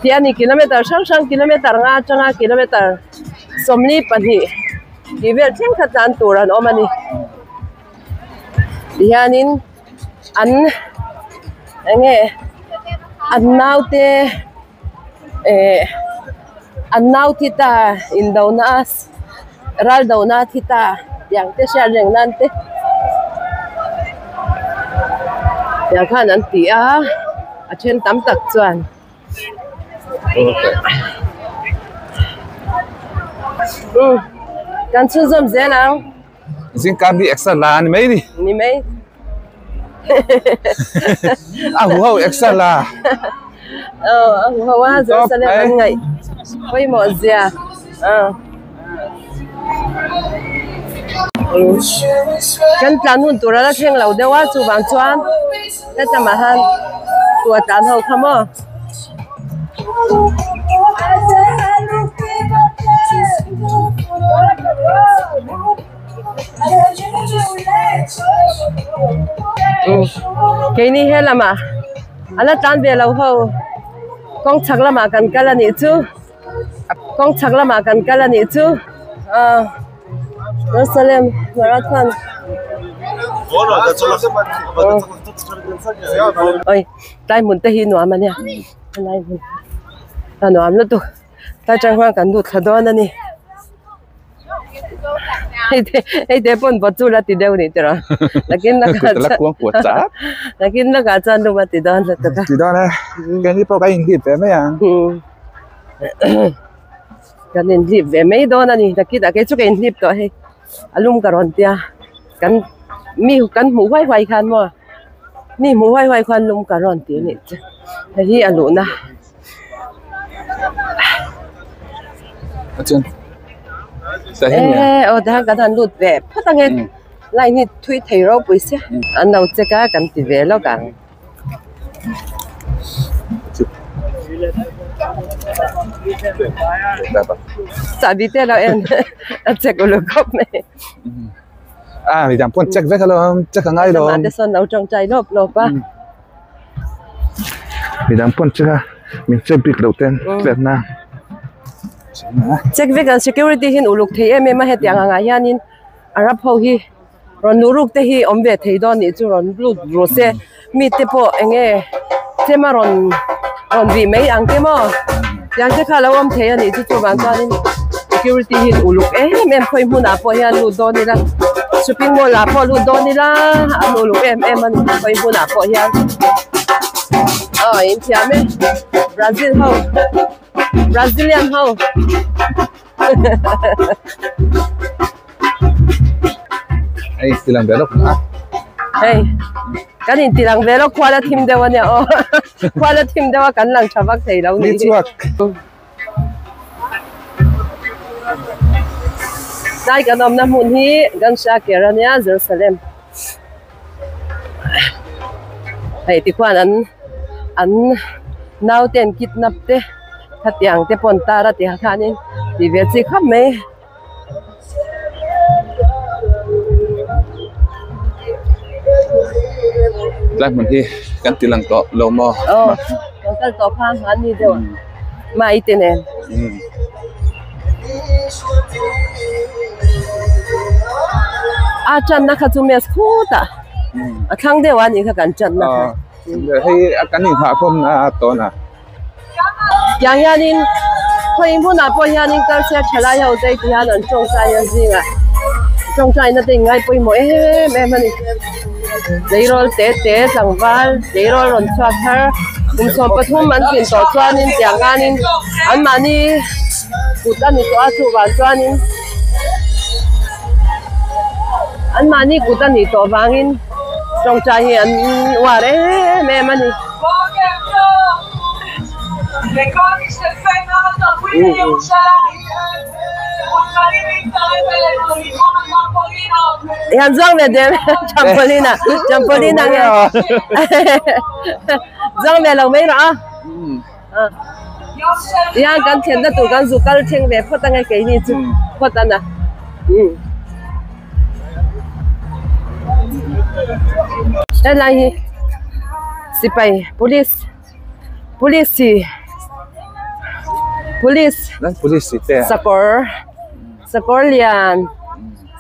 tih a ni kilometer hrang hrang kilometer nga atanga kilometer 22 tih vel thleng kha tlan tur an awm a ni. Tihianin an eng nge an naute eh an nau thi ta indona ral dona thi ta tiang te hriat reng nan te tiang khan an ti a a then tam tak chuan. Kan chhunzawm zel ang. Zingkar hi exer la a ni mai ni. Ni mai. A hu ho exer la. Aw a hu ho a Jerusalem an ngaih pawimawh zia. Kan tlan hun tur a la thleng lo deuh a chuvang chuan hetlama han tua tlan ho kha maw. Keini he lamah a la tlan ve lo ho kawng chhak lamah kan kal a nih chu kawng chhak lamah kan kal a nih chu ah Jerusalem marathon. Oi tlai hmun te hi nuam a nia helai hmun a nuam lutuk tlai tang khan kan lut thla dawn a ni hei te hei te pawn bawt chu la ti deuh nih tiraw nakin lakah chuan nakin lakah chuan lum a ti dawn lutuk a ti dawn e keini pawh kan inhlip ve mai ang kan inhlip ve mai dawn a ni nakinah kei chu ka inhlip tawh hei a lum ka rawn tia kan mi kan hmuh huai huai khan maw mi hmuh huai huai khan lum ka rawn ti a nih chu hei hi a luhna. Eee aw tihian kan han lut ve phawt ang e line hi thui thei ropui sia an lo check a kan ti ve lawk ang. Chahbi te lo en a check uluk khawp mai. A midang pawn check vek alawm check a ngai lo. Amah te sawn lo tawngtai lawp lawp a. Midang pawn check a min check bik loh ten tlet na. Check vek ang security hian uluk thei em em a hetiang angah hianin Arab ho hi rawn luh ruk te hi awm ve thei dawn nih chu rawn lut ru se mite pawh eng nge tlem a rawn rawn vih mai ang te maw tiang te kha a lo awm thei a nih chu chuvang chuanin security hi uluk em em khawi hmunah pawh hian lut dawn ila shopping mall ah pawh lut dawn ila an uluk em em a ni khawi hmunah pawh hian aw in thiam e Brazil ho Brazilian ho. Hei tilang ve lawk a. Hei kan in tilang ve lawk khual a thim deuh a nia aw khual a thim deuh a kan lang tha vak thei lo ni chhuak. Tlai kan awmna hmun hi Gansha Ker a nia Jerusalem. Hei tikhuan an an naute an kidnap te khatiang te pawh an tar a tih khanin tih ve chi khawp mai. Tlai hmun hi kan ti lang tawh lo maw? Aw kan kal tawh kha hmanni deuh a mai te nen. A channa kha chu mess khutah a thlang deuh a nih kha kan channa kha. Hei kan inghah khawm na a tawn a. Tiang hianin khawi hmunah pawh hianin culture thalai ho te ti hian an tawngtai a zingah tawngtaina te inngai pawimawh em em a ni. Tleirawl te te tlangval tleirawl rawn chhuak thar kum 13 an tlin tawh chuanin tiang nganin anmahni kut a ni tawh a chuvang chuanin anmahni kut a nih tawh vangin tawngtai hi an uar em em a ni. Hian zuang ve dem trampoline ah trampoline ah nge zuang ve lo mai rawh a hian kan thlenna tur kan zu kal thleng ve phawt ange keini chu phawt a na helai hi sipai police police chi police police chi te sakawr sakawr lian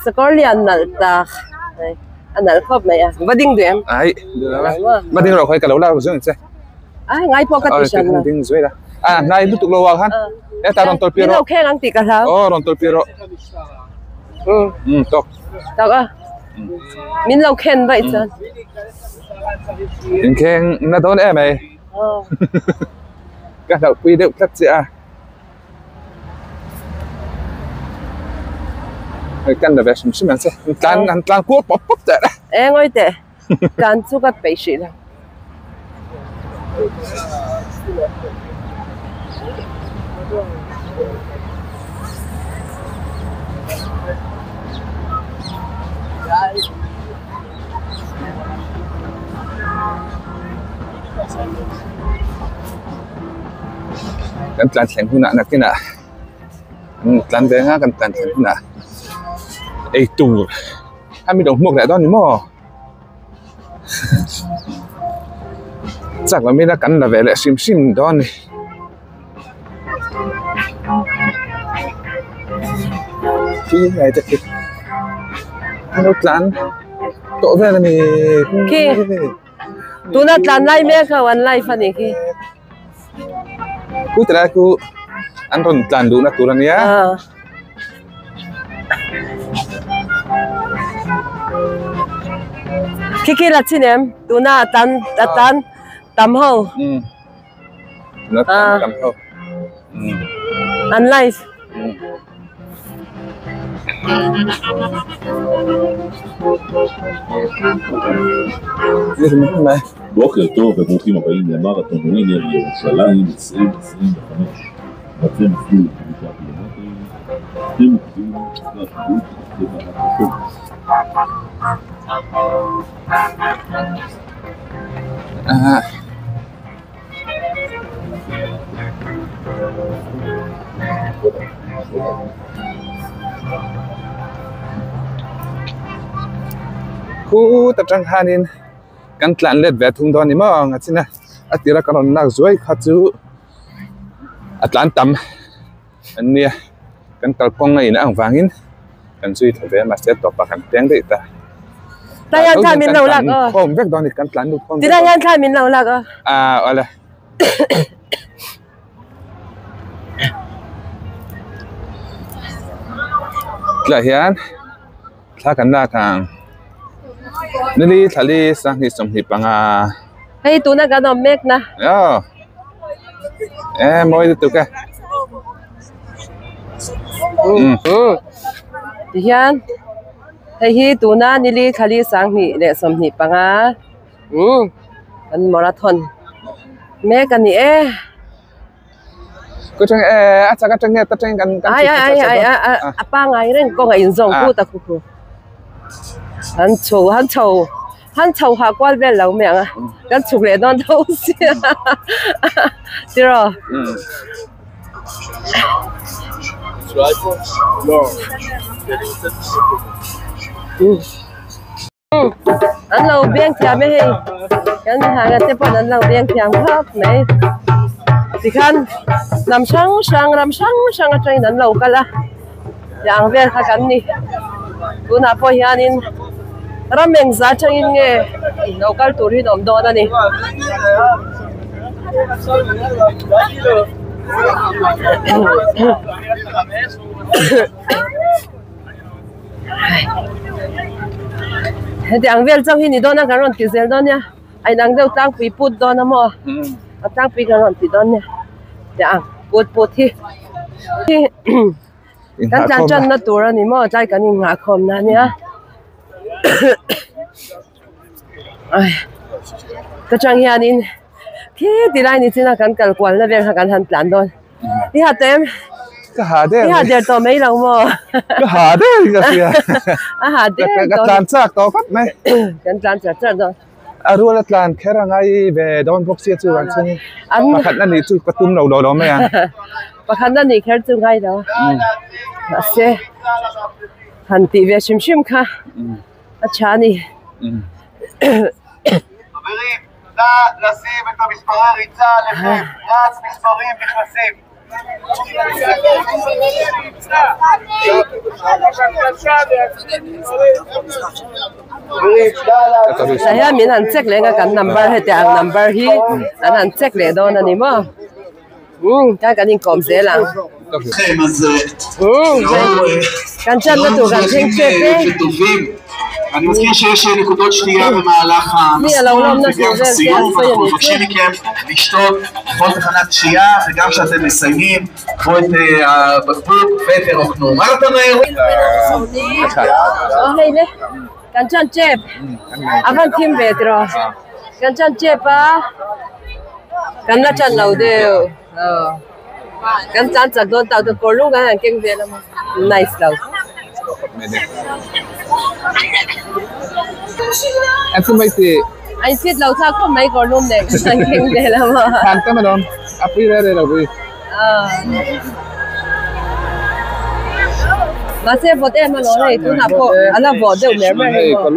sakawr lian nalh tak a nalh khawp mai a va ding duh em ai va ding rawh khawi ka lo la zawng che ai ngai pawh ka ti hran lo ding zui la a hnai lutuk lo ah khan heta rawn tawlh pi rawh min lo kheng ang tih ka hlau aw rawn tawlh pi rawh tawk tawk a min lo khen vaih chuan in kheng na dawn em ai ka hlauh pui deuh tlat che a hei kan la ve hrim hrim ang che tlan han tlan kual pawp pawp teh e ngawi teh tlan chu ka peih hrih lo. Kan tlan thlen hunah nakinah tlan ve anga kan tlan thlen hunah ei tur a mi lo hmuak leh dawn ni maw. Chak lo mila kan la ve leh hrim hrim dawn a ni. Khi ngai te khi an lo tlan tawh vel a ni. Khi. Tuna tlan lai mek ho an live a nih khi. Khu tilai khu an rawn tlan duhna tur a nia. Khi khi la chin em tuna a tlan a tlan tam ho. Tuna tlan tam ho. An live. בוקר טוב וברוכים הבאים למרתון ווינר ירושלים 2025. רצי מסלול 5 קילומטרים, אתם עוקבים אחרי השידור של הצבע הכחול. Khu ta tang khanin kan tlan let ve thung dawn ni maw ang a chin a a tira ka rawn lak zuai kha chu a tlan tam an nia kan kalkawng a in ang vangin kan zui tha ve a mahse tawpah kan peng daih ta. Tlai hian thla min lo lak aw. Khawm vek dawn a ni kan tlan lut khawm vek. Tilai hian thla min lo lak aw. A awle. Tlai hian thla kan lak ang nili thlali sanghnih 25. Hei tuna kan awm mek na. Aw e mawi lutuk e. Tihian hei hi tuna nili thlali 2025 kan marathon mek a ni e. Ku tang e a chak atang nge ta tang kan kan ai ai ai ai a pangai reng kawng a inzawm put a khu khu han chho han chho han chho ha kual vel lo mai ang a kan chhuk leh dawn tho sia tiraw. An lo beng thiam e hei kan hanga te pawn an lo beng thiam khawp mai tikhan hnam hrang hrang ram hrang hrang atangin an lo kal a tiang vel kha kan ni tunah pawh hianin ram engzah atangin nge lo kal tur hi an awm dawn a ni. Heti ang vel chauh hi ni dawn a kan rawn ti zel dawn nia a inang deuh tlangpui put dawn a maw a tlangpui kan rawn ti dawn nia tiang ang put put hi kan tlan tanna tur a ni maw tlai kan innghahkhawm na ania ka chang hianin khi tilai ni chin a kan kal kualna vel kha kan han tlan dawn. I ha tem? Ka ha der. I ha der tawh mai lo maw? Ka ha der ka sia. A ha der tawh. Ka tlan chak tawh khawp mai. Kan tlan char char dawn. A rual a tlan kher a ngai ve dawn bawk sia chu vang chungin pakhat na nih chu ka tum lo lo lo mai ang. Pakhat na nih kher chu ngai lo. Mahse han tih ve hrim hrim kha a tha a ni. Tah hian min han check leh ang a kan number heti ang number hi an han check leh dawn a ni maw umm tlai kan inkawm zel ang umm kan channa tur kan thleng tep e. Mi a lo lawmna tur vel te an sawi a nih chu. Aw hei le kan chan tep a van thim ve tiraw kan chan tep a kan la chan lo deuh aw kan tlan chak dawn tak te kawr lung kan han keng vel a maw nice lo. A in fit lo thlak khawp mai kawr lum nen kan han keng vel a maw. Mahse vawt em alawm hei tunah pawh a la vawh deuh mer mer hei maw.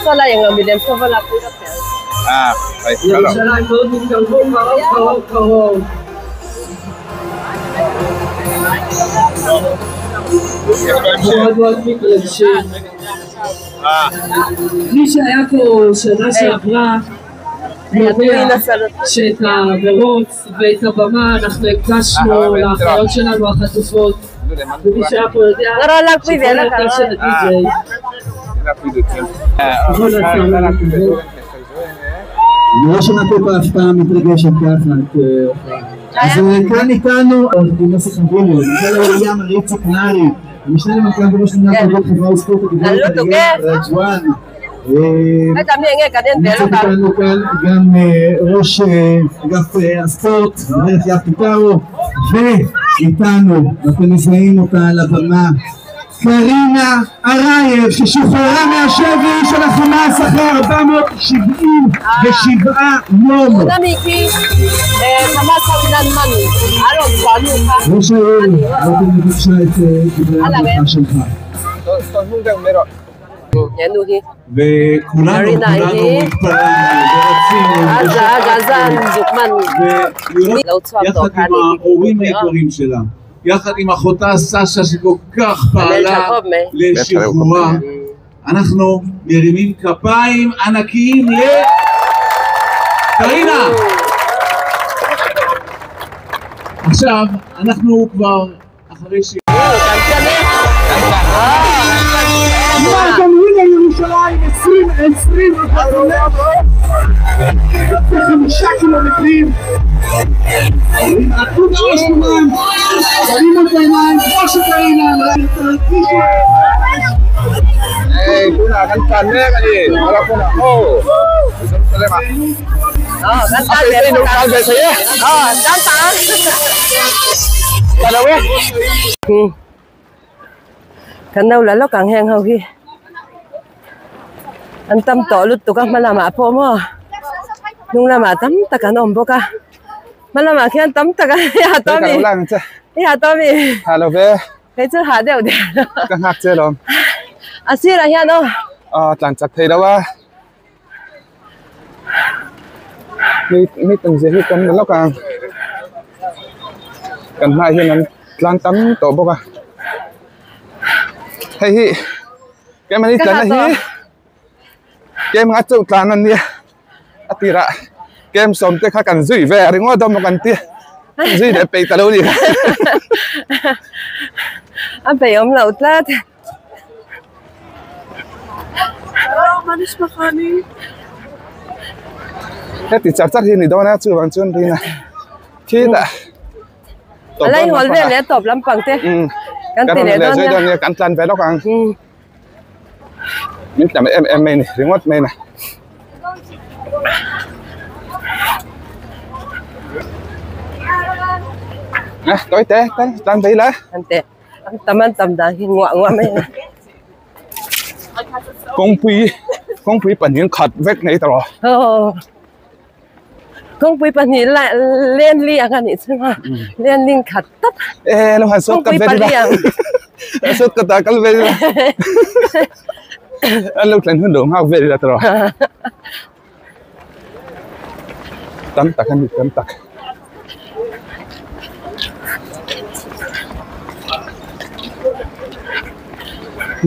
Saw lai englo milem saw va lak pui ka fel. מאוד מאוד מתרגשים. מי שהיה פה שנה שעברה יודע שאת המרוץ ואת הבמה אנחנו הקדשנו לאחיות שלנו החטופות ומי שהיה פה יודע שכל העמדה של הדי-ג'יי לא שמעתי אותה אף פעם מתרגשת ככה את עופרה. אז כאן איתנו עורך דין יוסי חביליו, מנכ"ל העירייה מריצה קנרי, המשנה למנכ"ל וראש מינהל תרבות חברה וספורט הגברת אריאל רג'ואן. נמצאת איתנו כאן גם ראש אגף הספורט, גברת יפי טארו, ואיתנו, ואתם מזהים אותה על הבמה, קרינה ארייב, ששוחררה מהשבי של החמאס אחרי 477 יום. ראש העיר, רותם בבקשה את דברי הברכה שלך. וכולנו, כולנו התפללנו ורצינו ולראות יחד עם ההורים היקרים שלה, יחד עם אחותה סשה שכל כך פעלה לשחרורה, אנחנו מרימים כפיים ענקיים לקרינה. עכשיו אנחנו כבר אחרי ש... מרתון ווינר ירושלים 2025 5 קילומטרים עטו בראש כולם, תרימו את העיניים כמו שקרינה אמרה, תרגישו. היי, כולה, כאן תענה אני, לא כולה, או, זה מצלם. Kan đâu là lúc càng heng hầu khi anh tâm tổ lút tụ các mà làm ạ po mà nung làm ạ tắm ta cả nôm boca mà làm ạ khi anh tắm ta cả ya to mi ya to mi hello ve cái chữ hạ đều đều cái hạt chơi rồi à xí là hiện đâu à chẳng chặt thấy đâu á mi mi từng gì hết tắm lúc càng cần hai hiện anh lan tắm tổ boca hey hi cái mà đi tận này hi cái mà chụp tàn anh đi atira cái em sống tới khá cần duy về thì ngồi đâu mà cần tiền duy để bị tao đi anh bị ông lẩu tát thế thì chặt chặt thì đâu nè chưa bằng chân đi này khi đã lấy hồi về để tộp lắm bằng thế cái này là rồi cắn chân về đó càng mình làm em mày này remote mày này nè tối té tan tí lá anh té anh tầm đã khi ngoạ ngoạ mấy công phi本人khật vết này rồi công phi本人lại lên liền anh chứ mà lên liền khật tất ê nó hoàn suốt cà phê đi suốt cả ta cà phê đi anh lúc lên hơn đường học về là rồi tắm tắc anh tắm tắc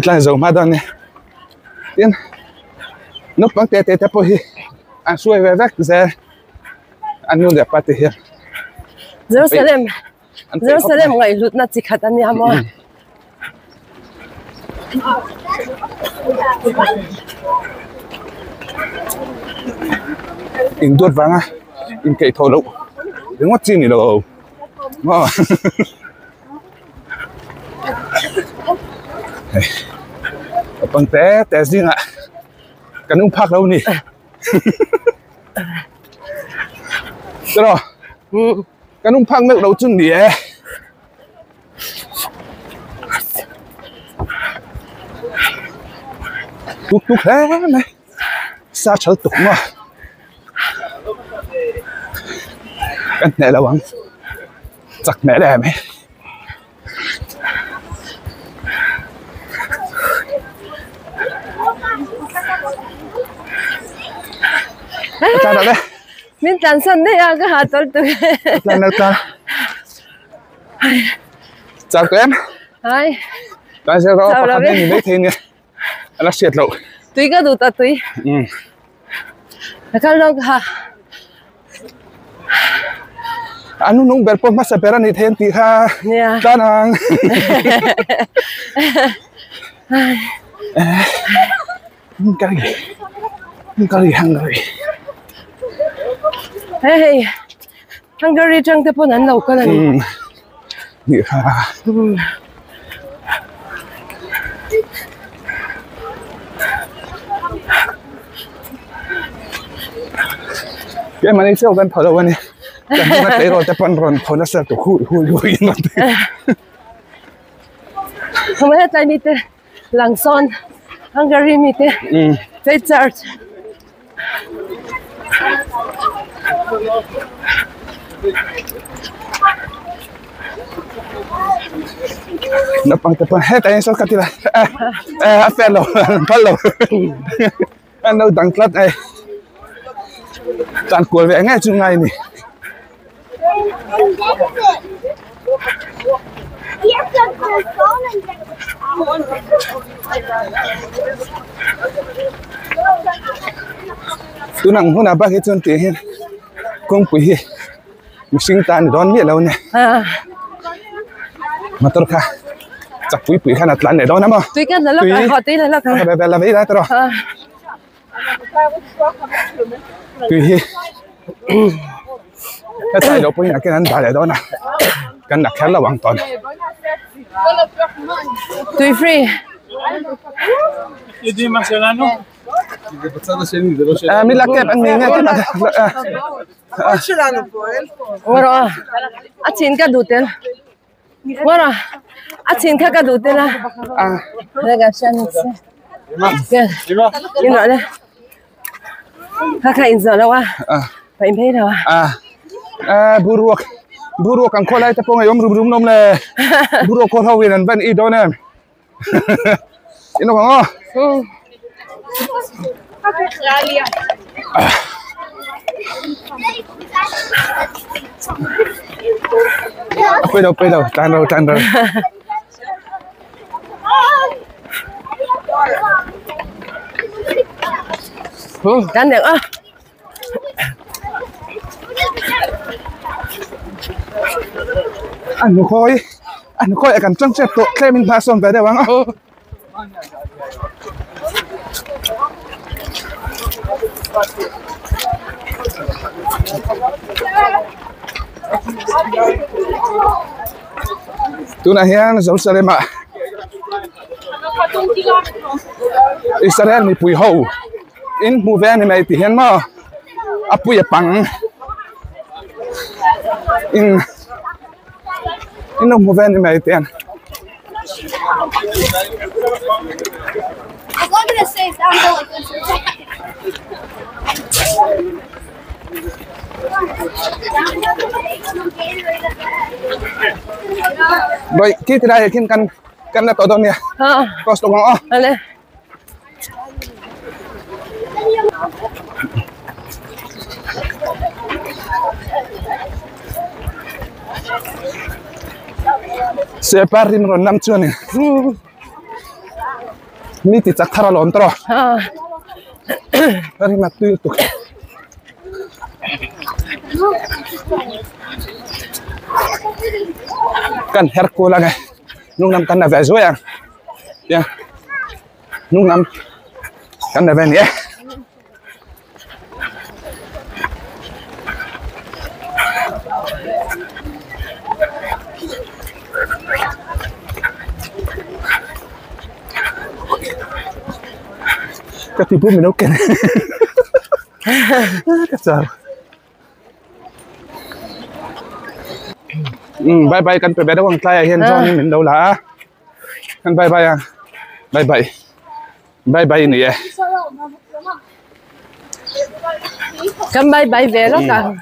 lại dầu ma đòn này tiên nút bắn tê tê tê bôi anh xuôi về vét giờ anh luôn đẹp party here Jerusalem Jerusalem ngày lụt na chỉ khát anh em mà in tuột vàng à in kệ thổ lụ đứng ngót chi nỉ đồ ngon bằng té té riêng ạ cái nung park đâu nhỉ rồi cái nung park nước đầu chân nhỉ túc túc thế này xa chở tụng mà cái này là quăng chặt mẹ đẹp ấy ta đây mình tàn sân đấy à cái hạt tôi tự ta ta Chau tawh em? Hai. Tlai zel rawh pakhat na ni mai thei nia. A la hriat loh. Tui ka duh ta tui. Um. Ka kal dawn kha. A nu nung ber pawh hmasa ber a ni thei an tih kha. Nia. Tlan ang. Hungary. Hungary, Hungary. Hei hei. Hungary tang te pawn an lo kal a ni. Um. Nih kha. Um. Keimahni chauh kan thaw lo a ni. Kan hnunga tleirawl te pawn rawn thaw nasa tu hui hui hui in rawn ti. Hmai hetlai mite lang sawn Hungary mite chei church. Naupang te pawn hetah hian sawn ka ti la a fair lo an phal lo an lo dang tlat a tan kual ve nge chu ngai ni. Tun ang hunah bak hi chuan tih hian kawngpui hi mihring tan a ni dawn miah lo a nia motor kha chak pui pui khan a tlan leh dawn a maw tui tui la vei lai tawh tui hi hetlai lo pawhin a ken an dah leh dawn a kan la kher lo ang tawn. Tui free. Mi la kep an ni nge kep a a chin ka duh tel. Wara a chin kha ka duh tel a. Rega shan se. In rawh le. Kha kha in zawh lo a. Paih mai lo a. Buruak buruak ang khawlai te pawh ngei awm rum rum lawm le. Buruak khaw ho in an van i dawn em. In awm ang aw. A pawi lo pawi lo tlan ro tlan ro. Tlan deuh a. A nukhawi a nukhawi a kan tang tep tawh tlem in hma sawn ve deuh ang a. Tunah hian Jerusalem ah Israel mipui ho in hmu ve a ni mai tih hian maw a pui a pang in in lo hmu ve a ni mai tih hian. Rồi khi thì đây khi kan kan la tawh dawn nia cross tawh ang aw. Sepa rim rawn lam chuan in mi ti chak thar alawm tawh a rim a tui lutuk kan her kual ang e hnung lam kan la ve zuai ang tia hnung lam kan la ve ni e. Ka ti pum min lo ken ka chau um bye bye kan pe ve deuh ang tlaiah hian chuan min lo la a kan bye bye ang bye bye bye bye ni e Kan bye bye ve lawk ang.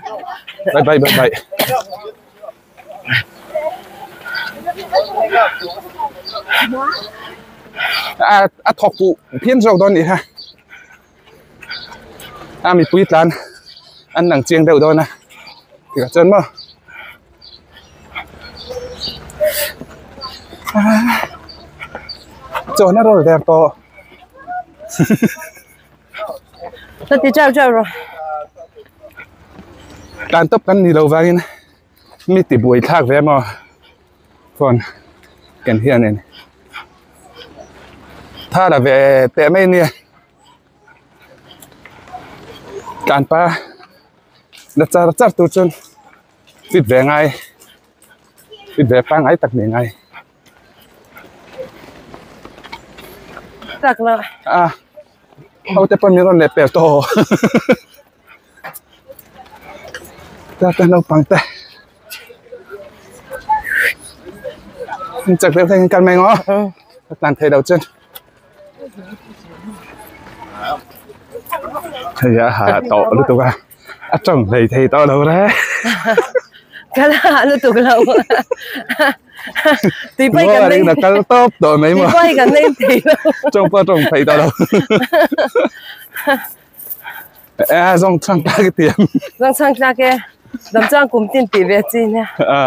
Bye bye bye bye. A a thawk fuh phian zawk dawn nih kha. A mipui tlan an lang chiang deuh dawn a tikah chuan maw. Chawn a rawl der tawh. Ka ti chau chau rawh. Tlan tawp kan ni lo vangin mi ti buai thlak ve maw phone ken hianin tha la ve teh mai nia tlan pa la char char tur chuan fit ve ngai fit ve pangngai tak ni ngai. Tak la. A ho te pawh min rawn leh pel tawh ta ta naupang te an chak deuh thleng in kal mai ang aw ka tlan thei lo chuan hei a ha tawh lutuk a a tawng hlei thei tawh lo re ka la ha lutuk lo tui pawh kan nei na kal tawp tawh mai maw tui pawh kan nei thei lo tawng pawh tawng thei tawh lo a zawng chhang ta ke tiang zawng chhang ta ke dam chuan kum tin tih ve chi nia a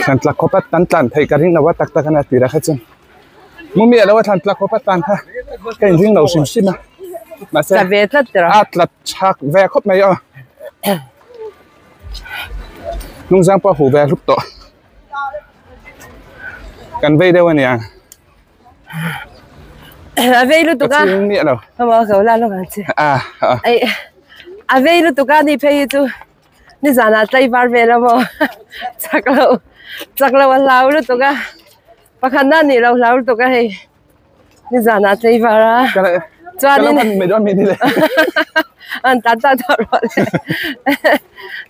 Thlan tla khawp a tan tlan theih ka ring lo a tak tak a nia tirah kha chuan mummy a lo a thlan tla khawp a tan kha ka inring lo hrim hrim a mahse tla ve tlat tawh a tla chak ve khawp mai aw hnungzang pawh a huh ve hlup tawh kan vei deuh a nia. A vei lutuk a. Ka chhing miah lo. Hama ka la lawk ang che. A a. Ai a vei lutuk a ni phei hi chu nizanah tlaivar vel a maw chak lo chak lo a hlau lutuk a pakhat na nih lo hlau lutuk a hei nizanah tlaivar a chuanin ka lo hman mai dawn mi ni le an tan tan tawh rawh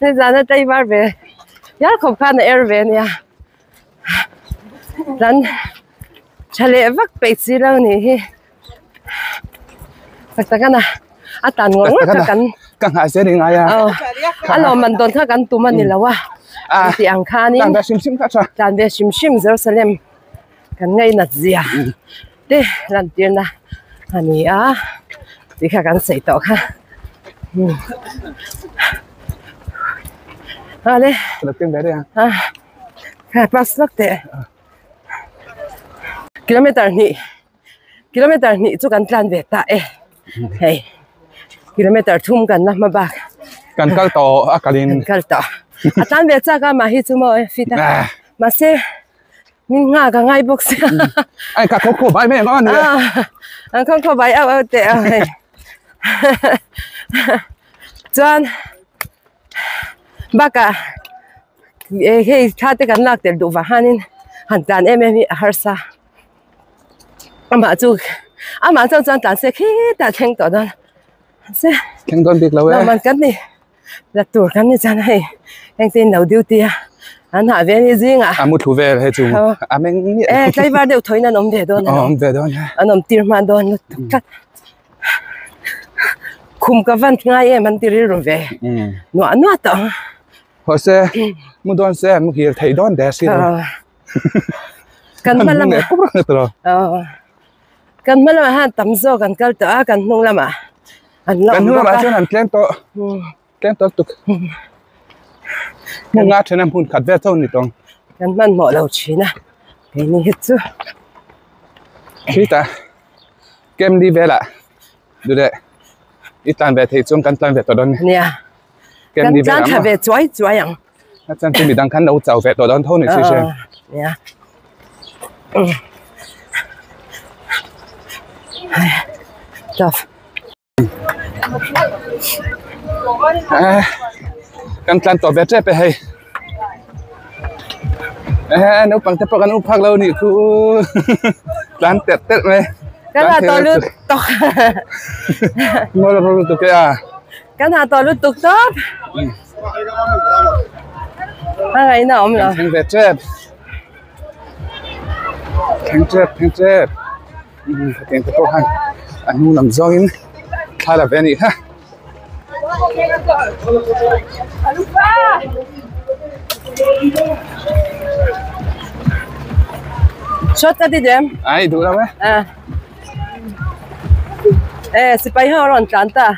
le nizana tlaivar ve hial khawp khan a er ve ania. Tlan tha leh vak peih chi lo nih hi tak tak a na a tan ngawr ngawr kha kan ka nghah zel i ngai a aw a lawmman dawn kha kan tum a ni lo a tih ang khanin tlan ve hrim hrim kha tha tlan ve hrim hrim Jerusalem kan ngainat zia te lantirna a ni a tih kha kan sawi tawh kha ale a bus lawk teh kilometer hnih kilometer hnih chu kan tlan ve ta e hei kilometer thum kan la hma bak kan kal tawh a kalin kan kal tawh a tlan ve chak a mah hi chu maw fit a mahse Min nghak a ngai bawk sia. Ai ka kho kho bai mai ang ni. An kho kho bai au au te a hei. Chuan bakah hei thla te kan lak tel duh vang hanin han tlan em em hi a harsa. Amah chu amah chuan chuan tlan se khitah thleng tawh dawn. Se thleng dawn bik lo e. Lawmman kan ni. La tur kan ni chuan hei engtin lo duty a an hah ve ni zingah a mu thlu vel hei chu a meng miah e tlaivar deuh thawiin an awm ve dawn a awm ve dawn an awm tir hman dawn lutuk tlat khum ka van ngai em an ti rilru ve nuah nuah tawh ang haw se mu dawn se an muhil thei dawn der si lo kan hma lamah kan hma lamah hian tam zawk an kal tawh a kan hnung lamah An hnung lamah chuan an tlem tawh tlem tawh lutuk hmun nga then a hmun khat vel chauh a ni tawng. Kan hmanhmawh lo thin a keini hi chu. Khitah Kemli velah duh leh i tlan ve theih chuan kan tlan ve tawh dawn a ni. Nia kan tlan thla ve chuai chuai ang. A chuan chu midang khan lo chau ve tawh dawn tho ni si hriat. Nia. Tough. Kan tlan tawh ve tep e hei. Eh naupang te pawh kan um phak lo nih khu. Tlan telh telh mai. Kan ha tawh lutuk. Ngawi lo lutuk e a. Kan ha tawh lutuk tawp. A ngaihna a awm lo. Kan thleng ve tep. Thleng tep thleng tep. Hetiang te pawh khan a hnung lam zawngin thla la ve a nih kha. Shot ka ti dem. Ai duh lo e. Eh sipai ho a rawn tlan ta.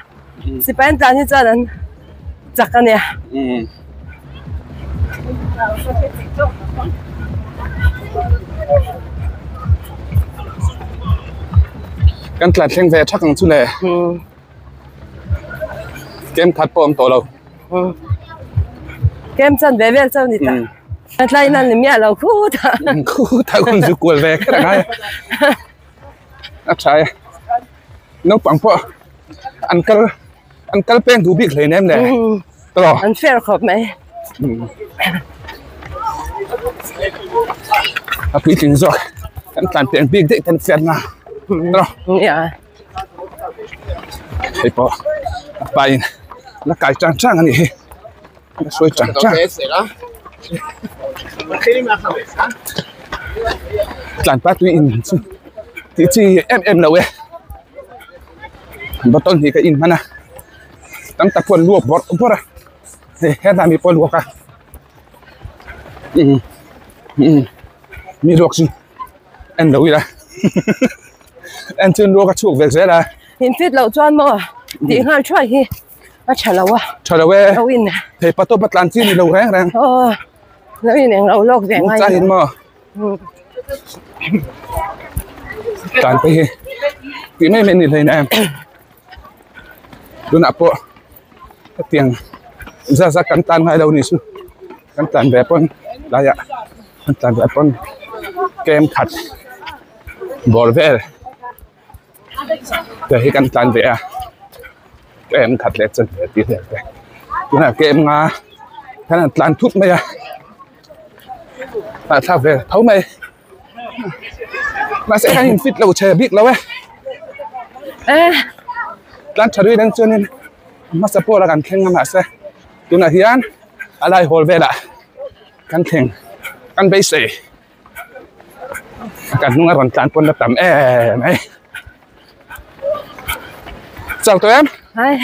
Sipai an tlan hi chuan an chak a nia. Kan tlan thleng ve thak ang chu le. Kem khat pawh awm tawh lo. Kem chan ve vel chauh ni ta. A tlai nan ni miah lo khutah. Khutah hun chu kual ve kher a ngai a. A tha e. Naupang pawh an kal an kal peng duh bik hleinem le. Tawh. An fair khawp mai. A puitling zawk kan tlan peng bik daih kan fair na. Tawh. Nia. Hei pawh a pain la kai chang chang a nih hi la sawi chang chang tlan pa tui in chu tih chi em em lo e bottle hnih ka in hman a tam tak pawh an luak bawrh bawrh a hei hetlai mi pawh a luak a mi luak chu en lo ila. En chuan ruak a chhuak ve zel a. In fit loh chuan maw tih nghal thuai hi a tha lo a. Tha lo e. Lo in. Thei pa tawp a tlan chi ni lo reng reng. Aw lo in eng lo lawk ve ngai. Chai in maw. Tlan te hi tih mai mai ni hlein em. Tunah pawh hetiang zat zat kan tan ngai lo ni chu kan tlan ve pawn tlaiah kan tlan ve pawn kem khat bawr vel te hi kan tlan ve a kem khat leh chan ve tih vel te tunah kem nga kan han tlan thut mai a hahthlak ve tho mai. Mahse kan in fit lo che bik lo e. Tlan tha rui reng chuanin hmasa pawh la kan thleng a mahse tunah hian a lai hawl velah kan thleng kan beisei kan hnung a rawn tlan pawn la tam em mai. Chau tawh em? Hai.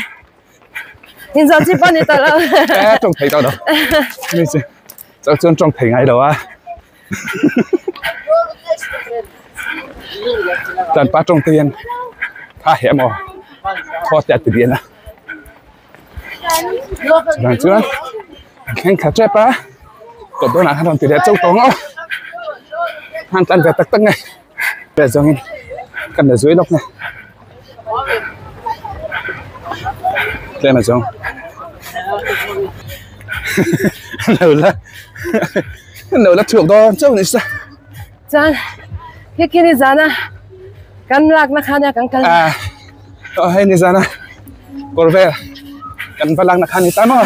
In zawh chi pawh ni tawh lo. E tawng thei tawh lo. Ni chu chau chuan tawng thei ngai lo a. Tan pa tawng te hian tha he maw khaw te a ti lian a chuvang chuan an thleng thla tep a tawp dawnah khan rawn ti leh chauh tawh ang aw han tlan ve tak tak nge ve zawngin kan la zui lawk nge tlem a zawng lo la. Lo la chhuak dawn chauh ni sa. Chuan hi khi ni zana kan lakna kha nia kan kal. Ah, oh hei ni zana kawr vel kan va lakna kha ni ta maw.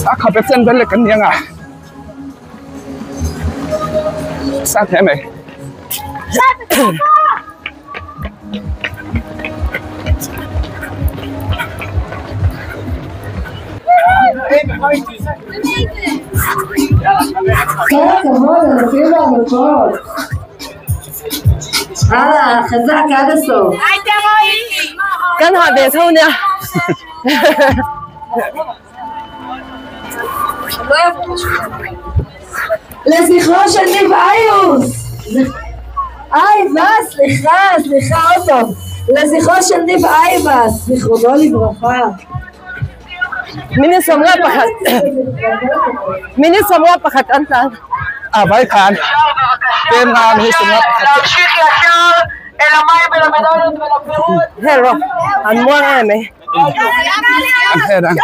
A khabe chen vel leh kan ni ang a sang hle mai. Kan hah ve tho nia. לזכרו של ניב איוס! אייבס, סליחה, סליחה עוד פעם. לזכרו של ניב אייבס, זיכרונו לברכה. Minute sawmnga pakhat minute sawmnga pakhat an tlan. A vai khan kem nga minute sawmnga pakhat Hei rawh an muang em mai. An her ang.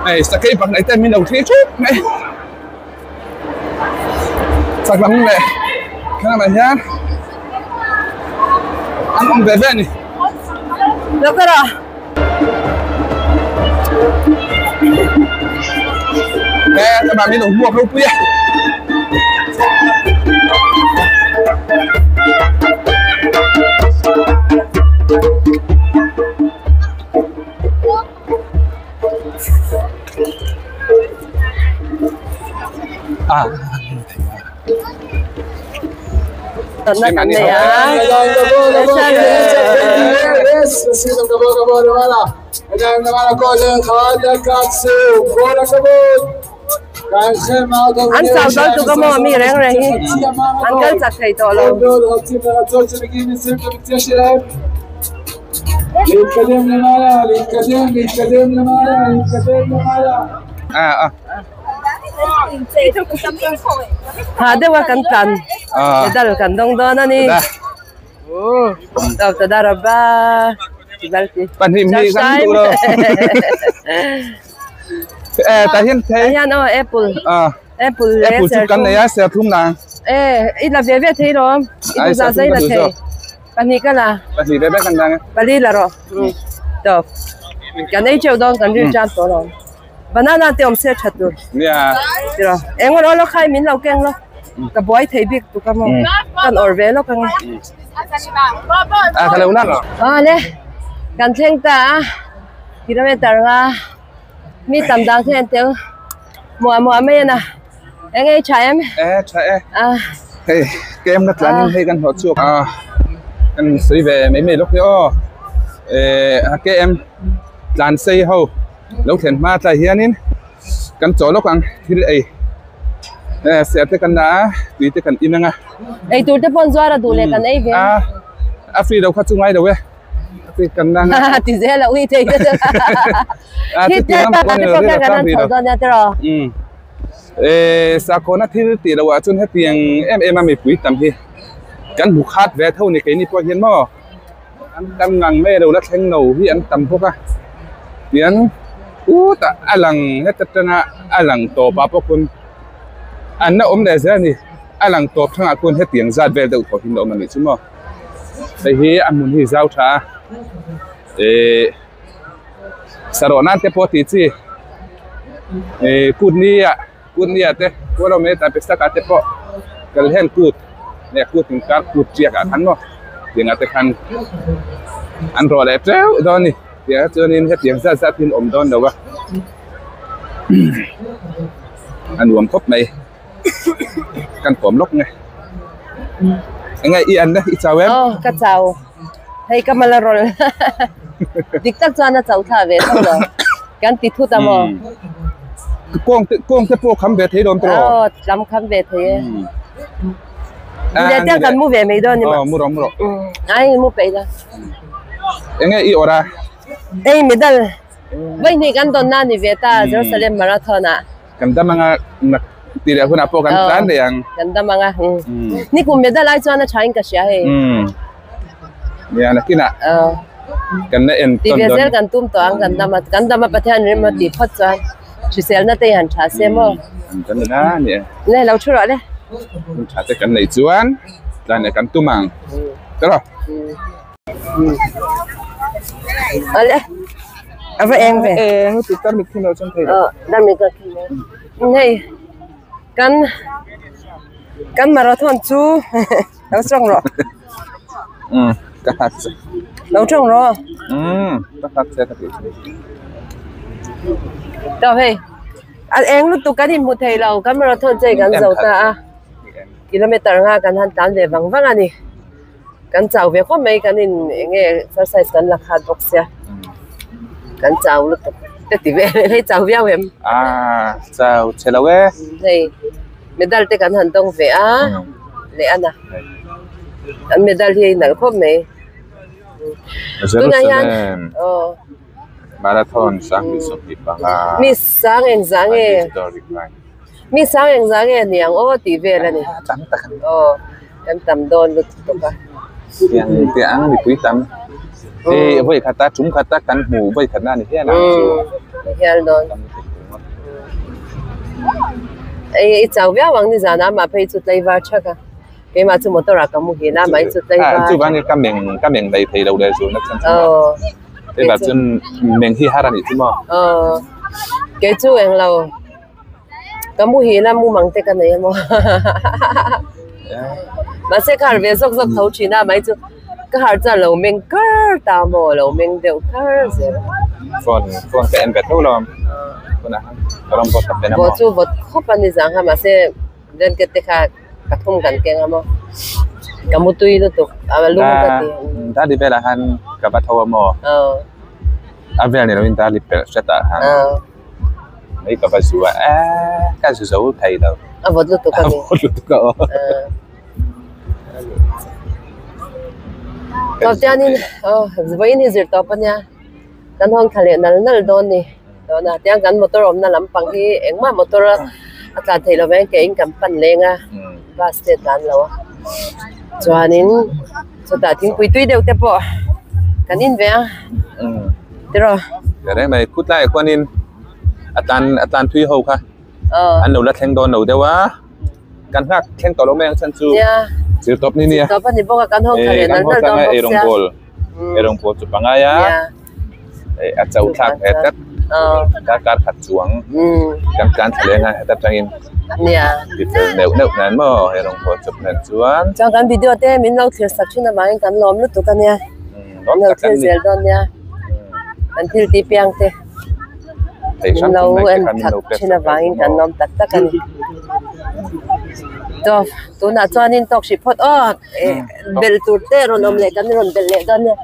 Hei sakei pakhat nei te min lo thlir thup mai. Chak lam leh thlalakah hian an awm ve ve a ni. Lo ka rawh. He tlangah min lo hmuak ropui a. Ah. An chau dawn tuk a maw mi reng reng hi an kal chak thei tawh lo. Hah deuh a kan tlan medal kan dawng dawn a ni. Toda raba קיבלתי. Pahnih mi kan duh lo. Eh tah hian thei. Tah hian aw apple. Ah. Apple leh Apple chu kan nei a serthlum nang. Eh i la ve ve thei lo. I duh zah zai la thei. Pahnih ka la. Pahnih ve ve kan dang e. Pali la rawh. Tawp. Kan ei teuh dawn kan ri tan tawh lo. Banana te awm se tha tur. Nia. Tiraw. Eng rawh lawk khai min lo keng lo. Ka buai thei bik tuk a maw. Kan awr ve lawk ang e. A ka lo la lo. Awle kan thleng ta a kilometer nga mi tam dang hian tel muah muah mai a na eng nge i tha em? E tha e. Hei kem ka tlan in hei kan hlawh chhuak a kan sawi ve mai mai lawk hi aw eh kem tlan sei ho lo thlen hma tlai hianin kan chaw lawk ang thil ei eh ser te kan la a tui te kan in ang a. Ei tur te pawh an zuar a duh leh kan ei ve. A a free lo kha chu ngai lo e a free kan la ang a. Ti zel a ui thei te chu. A Khi chu ti lam pawh a ni lo ri lo tlang ri lo. Umm eh sakawna thil tih loh ah chuan hetiang em em a mipui tam hi kan hmu khat ve tho ni keini pawh hian maw. An tam ngang mai lo la thleng lo hi an tam bawk a tiang khutah a lang heta tanga a lang tawp ah pawh khawn an la awm leh zel a ni a lang tawp thangah khawn hetiang zat vel deuh tawh hi an la awm a nih chu maw hei hi a hmun hi zau tha a ihh sarawh nan te pawh tih chi ihh kut ni ah. Kut nia te kual awm e ta pesaka te pawh kal hian kut leh kut inkar kut tiak ah khan maw tiangah te khan an rawh leh teuh dawn a ni tiang chuanin hetiang zat zat hi an awm dawn lo a a nuam khawp mai kan kawm lawk nge eng nge i an na i chau em? Aw ka chau hei ka mal a rawl dik tak chuan a chau thla ve tho lo. Kan ti thut a maw? Kawng te kawng te pawh kham ve thei dawn tawh. Aw lam kham ve thei e. Ni te kan mu ve mai dawn ni ma. Aw mu rawh mu rawh. Ai mu peih la. Enge i awrh a? Ei medal vawihnih kan dawn na ni ve ta Jerusalem marathon ah. Kan dam anga nak ti leh hunah pawh kan tlan leh ang. Kan dam anga. Ni kum medal ai chuan a tha in ka hria hei. Nia nakinah kan la en tawn dawn. Ti ve zel kan tum tawh ang kan dam a kan dam a Pathian rim a tih phawt chuan hriselna te hi han tha se maw. Kan dam ila ni e. Le lo thu rawh le. Hun tha te kan neih chuan tlan leh kan tum ang. Tawh. Ale a va eng ve. Eng lutuk tarmit khum lo chuan thei lo. Aw tarmit ka khum lo. Hei kan kan marathon chu lo tawng rawh. Um ka hlat che. Lo tawng rawh. Um ka hlat che ka tih chu. Tawh hei a eng lutuk kan inhmu thei lo kan marathon chu hei kan zo ta a kilometer nga kan han tlan ve vang vang a ni. Kan chau ve khawp mai kan in eng nge exercise kan la khat bawk sia kan chau lutuk te ti ve hei chau viau em ah chau chhe lo e hei medal te kan han dawng ve a leh a na an medal hi a inalh khawp mai tunah hian aw marathon 2025 mi sang engzah nge Mi sang engzah nge niang aw tih vel a ni. Tam tak a ni. Aw kan tam dawn lutuk a. Tiang teh ang mipui tam. Hei vawi khat a tum khat a kan hmu vawi khat na ni hial ang chu. Ni hial dawn. Ei i chau viau ang nizan a amah phei chu tlaivar thak a. Keimah chu motor ah ka mu hin a amah hi chu tlaivar. Chuvang ka meng ka meng daih thei lo leh chu na chan chu. Aw. Keimah chuan meng hi har a nih chu maw. Aw kei chu englo. Ka mu hin a mumang te ka nei emaw mahse ka harh ve zawk zawk tho thin a mai chu ka harh chuan lo meng kar ta maw lo meng deuh kar zel. Phone phone ka en ve tho lo tunah khan ka rawn bawt ta pen a maw. Bawh chu vawt khawp a ni zang kha mahse blanket te kha pathum kan keng a maw ka mu tui lutuk a lum ka ti. Dali velah khan ka va tho a maw a vel ni lovin dali pelh hret ah khan mai ka va zu a eee ka zu zo thei lo. A vawt lutuk a ni. A vawt lutuk a aw. Chuanin vawiin hi zir tawp a nia kan hawng thla leh nal nal dawn ni tuna tiang kan motor awmna lampang hi engmah motor a tlan theih loh vangin ke in kan pan leng a bus te a tlan lo a chuanin chutah thingpui tui deuh te pawh kan in ve a tiraw. Reng mai khutlaiah khuanin a tlan a tlan thui ho kha an lo la thleng dawn lo deuh a. Kan nghak thleng tawh lo mai ang chhan chu zir tawp ni nia. Zir tawp a ni bawk a kan hawng thla leh nal nal dawn bawk sia. Eirawngbawl eirawngbawl chu pangai a a cho thlak ve tlat darkar khat chuang kan tlan thla leng a heta tangin ti fel neuh neuh nen maw eirawngbawl chawp nen chuan. Chuan kan video te min lo thlir sak thin avangin kan lawm lutuk a nia. Min lo thlir zel dawn nia. Kan thil tih piang te. Min lo en that thin avangin kan lawm tak tak a ni. Chaw tunah chuanin tawk hrih phawt aw belh tur te rawn awm leh kan rawn belh leh dawn nia.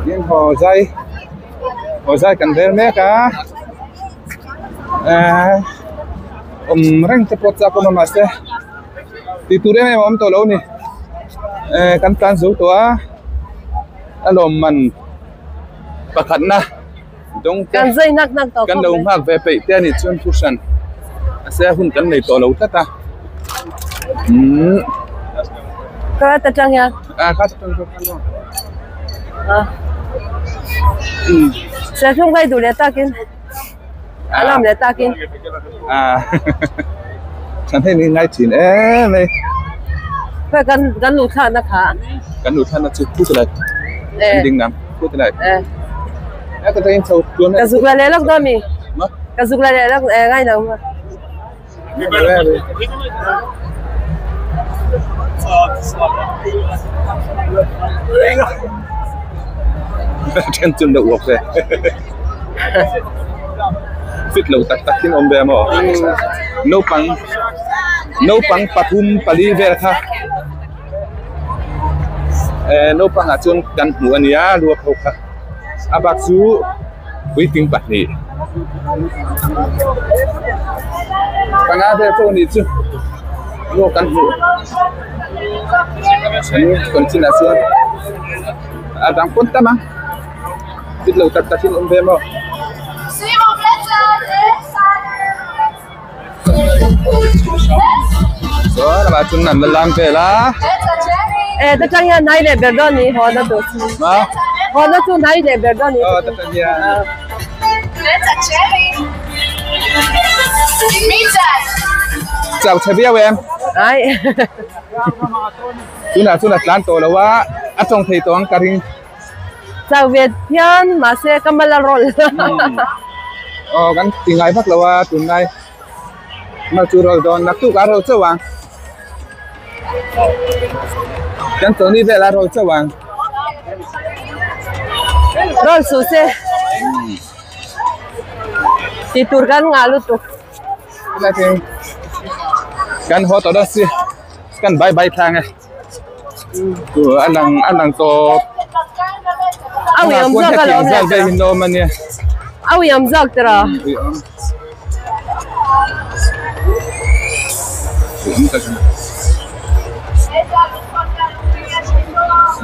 Tin haw zai haw zai kan rel mek a ehh awm reng te pawh chak awm a mahse tih tur em em a awm tawh lo a ni ehh kan tlan zo tawh a a lawm man pakhatna dawng te kan lo nghak ve peih te a nih chuan thu hran mahse hun kan nei tawh lo tlat a umm Kan luh thlakna chu khu tilai kan ding lam khu tilai e ka tain chho tuan ka zuk la leh lawk dawn mi ka zuk la leh lawk e ngai lo Then chun deuh uak ve fit lo tak tak in awm ve maw naupang naupang pathum pali vel kha eh naupang ah chuan kan hmuh a nia ruak ho kha a bak chu puitling pahnih panga vel pawh a nih chu ruak kan hmuh an conchin ah chuan a dang pawn tam a fit lo tak tak in awm ve maw. Chuan amah chuan an la lam vel a. Eh ta tang hian hnai leh ber dawn ni haw na tur chu. Ma? Haw na chu hnai leh ber dawn ni. Aw ta tang hian. Chau chhe viau em? Ai. Tunah chuan a tlan tawh lo a, a tawng thei tawh ang ka ring. Chau ve thian mahse ka mal a rawl. Aw kan ti ngai vak lo a tunlai mal chu rawl dawn naktuk a rawl chauh ang. Kan chawlhni vel a rawl chauh ang. Rawl suh se. Tih tur kan ngah lutuk. Kan haw tawh dawn si kan bye bye thlang e. A lang a lang tawp. A ui awm zawk alawm le. Zal vel hi nawm a nia. A ui awm zawk tiraw. Ui awm. Ui awm tak a ni.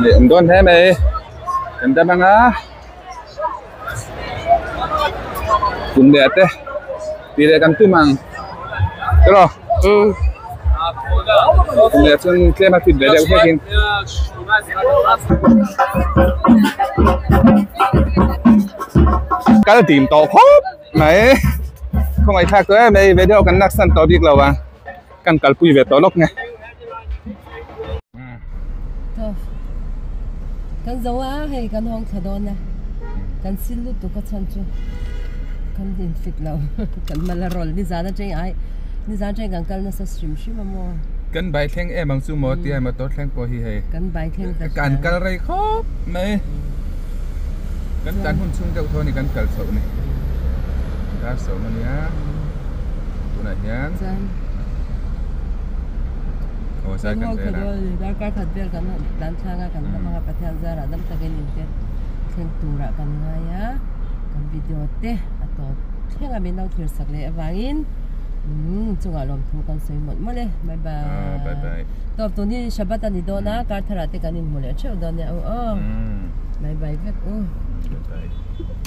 Nei awm dawn hle mai. Kan dam anga. Kum leh te tih leh kan tum ang tiraw kum leh chuan tlem a fit ve deuh hlek in. Kal dim tawh khawp mai. Khawngaih thlak tawh em ei video kan laksan tawh bik lo a. Kan kalpui ve tawh lawk nge. Tawp. Kan zo a hei kan hawng thla dawn a. Kan sil lutuk a chhan chu kan in fit lo. Kan mal a rawl nizan atang ai nizan atang kan kal nasa hrim hrim a maw. Kan bai thleng em ang chu maw tia motor thleng pawh hi hei. Kan bai thleng ta Kan kal rei khawp mai. Kan tan hun chhung deuh thaw ni kan kal chhoh ni. Dar sawm ania. Tunah hian Aw zai kan rel a. Darkar khat vel kan tlan thlang a kan dam anga Pathian zarah dam takin in te thleng turah kan ngai a kan video te a tawp thleng a min lo thlir sak leh avangin umm chungah lawmthu kan sawi mawlh mawlh e bye bye bye bye tawp tun hi Shabbat a ni dawn a kar tharah te kan inhmu leh theuh dawn nia u aw bye bye vek u bye bye.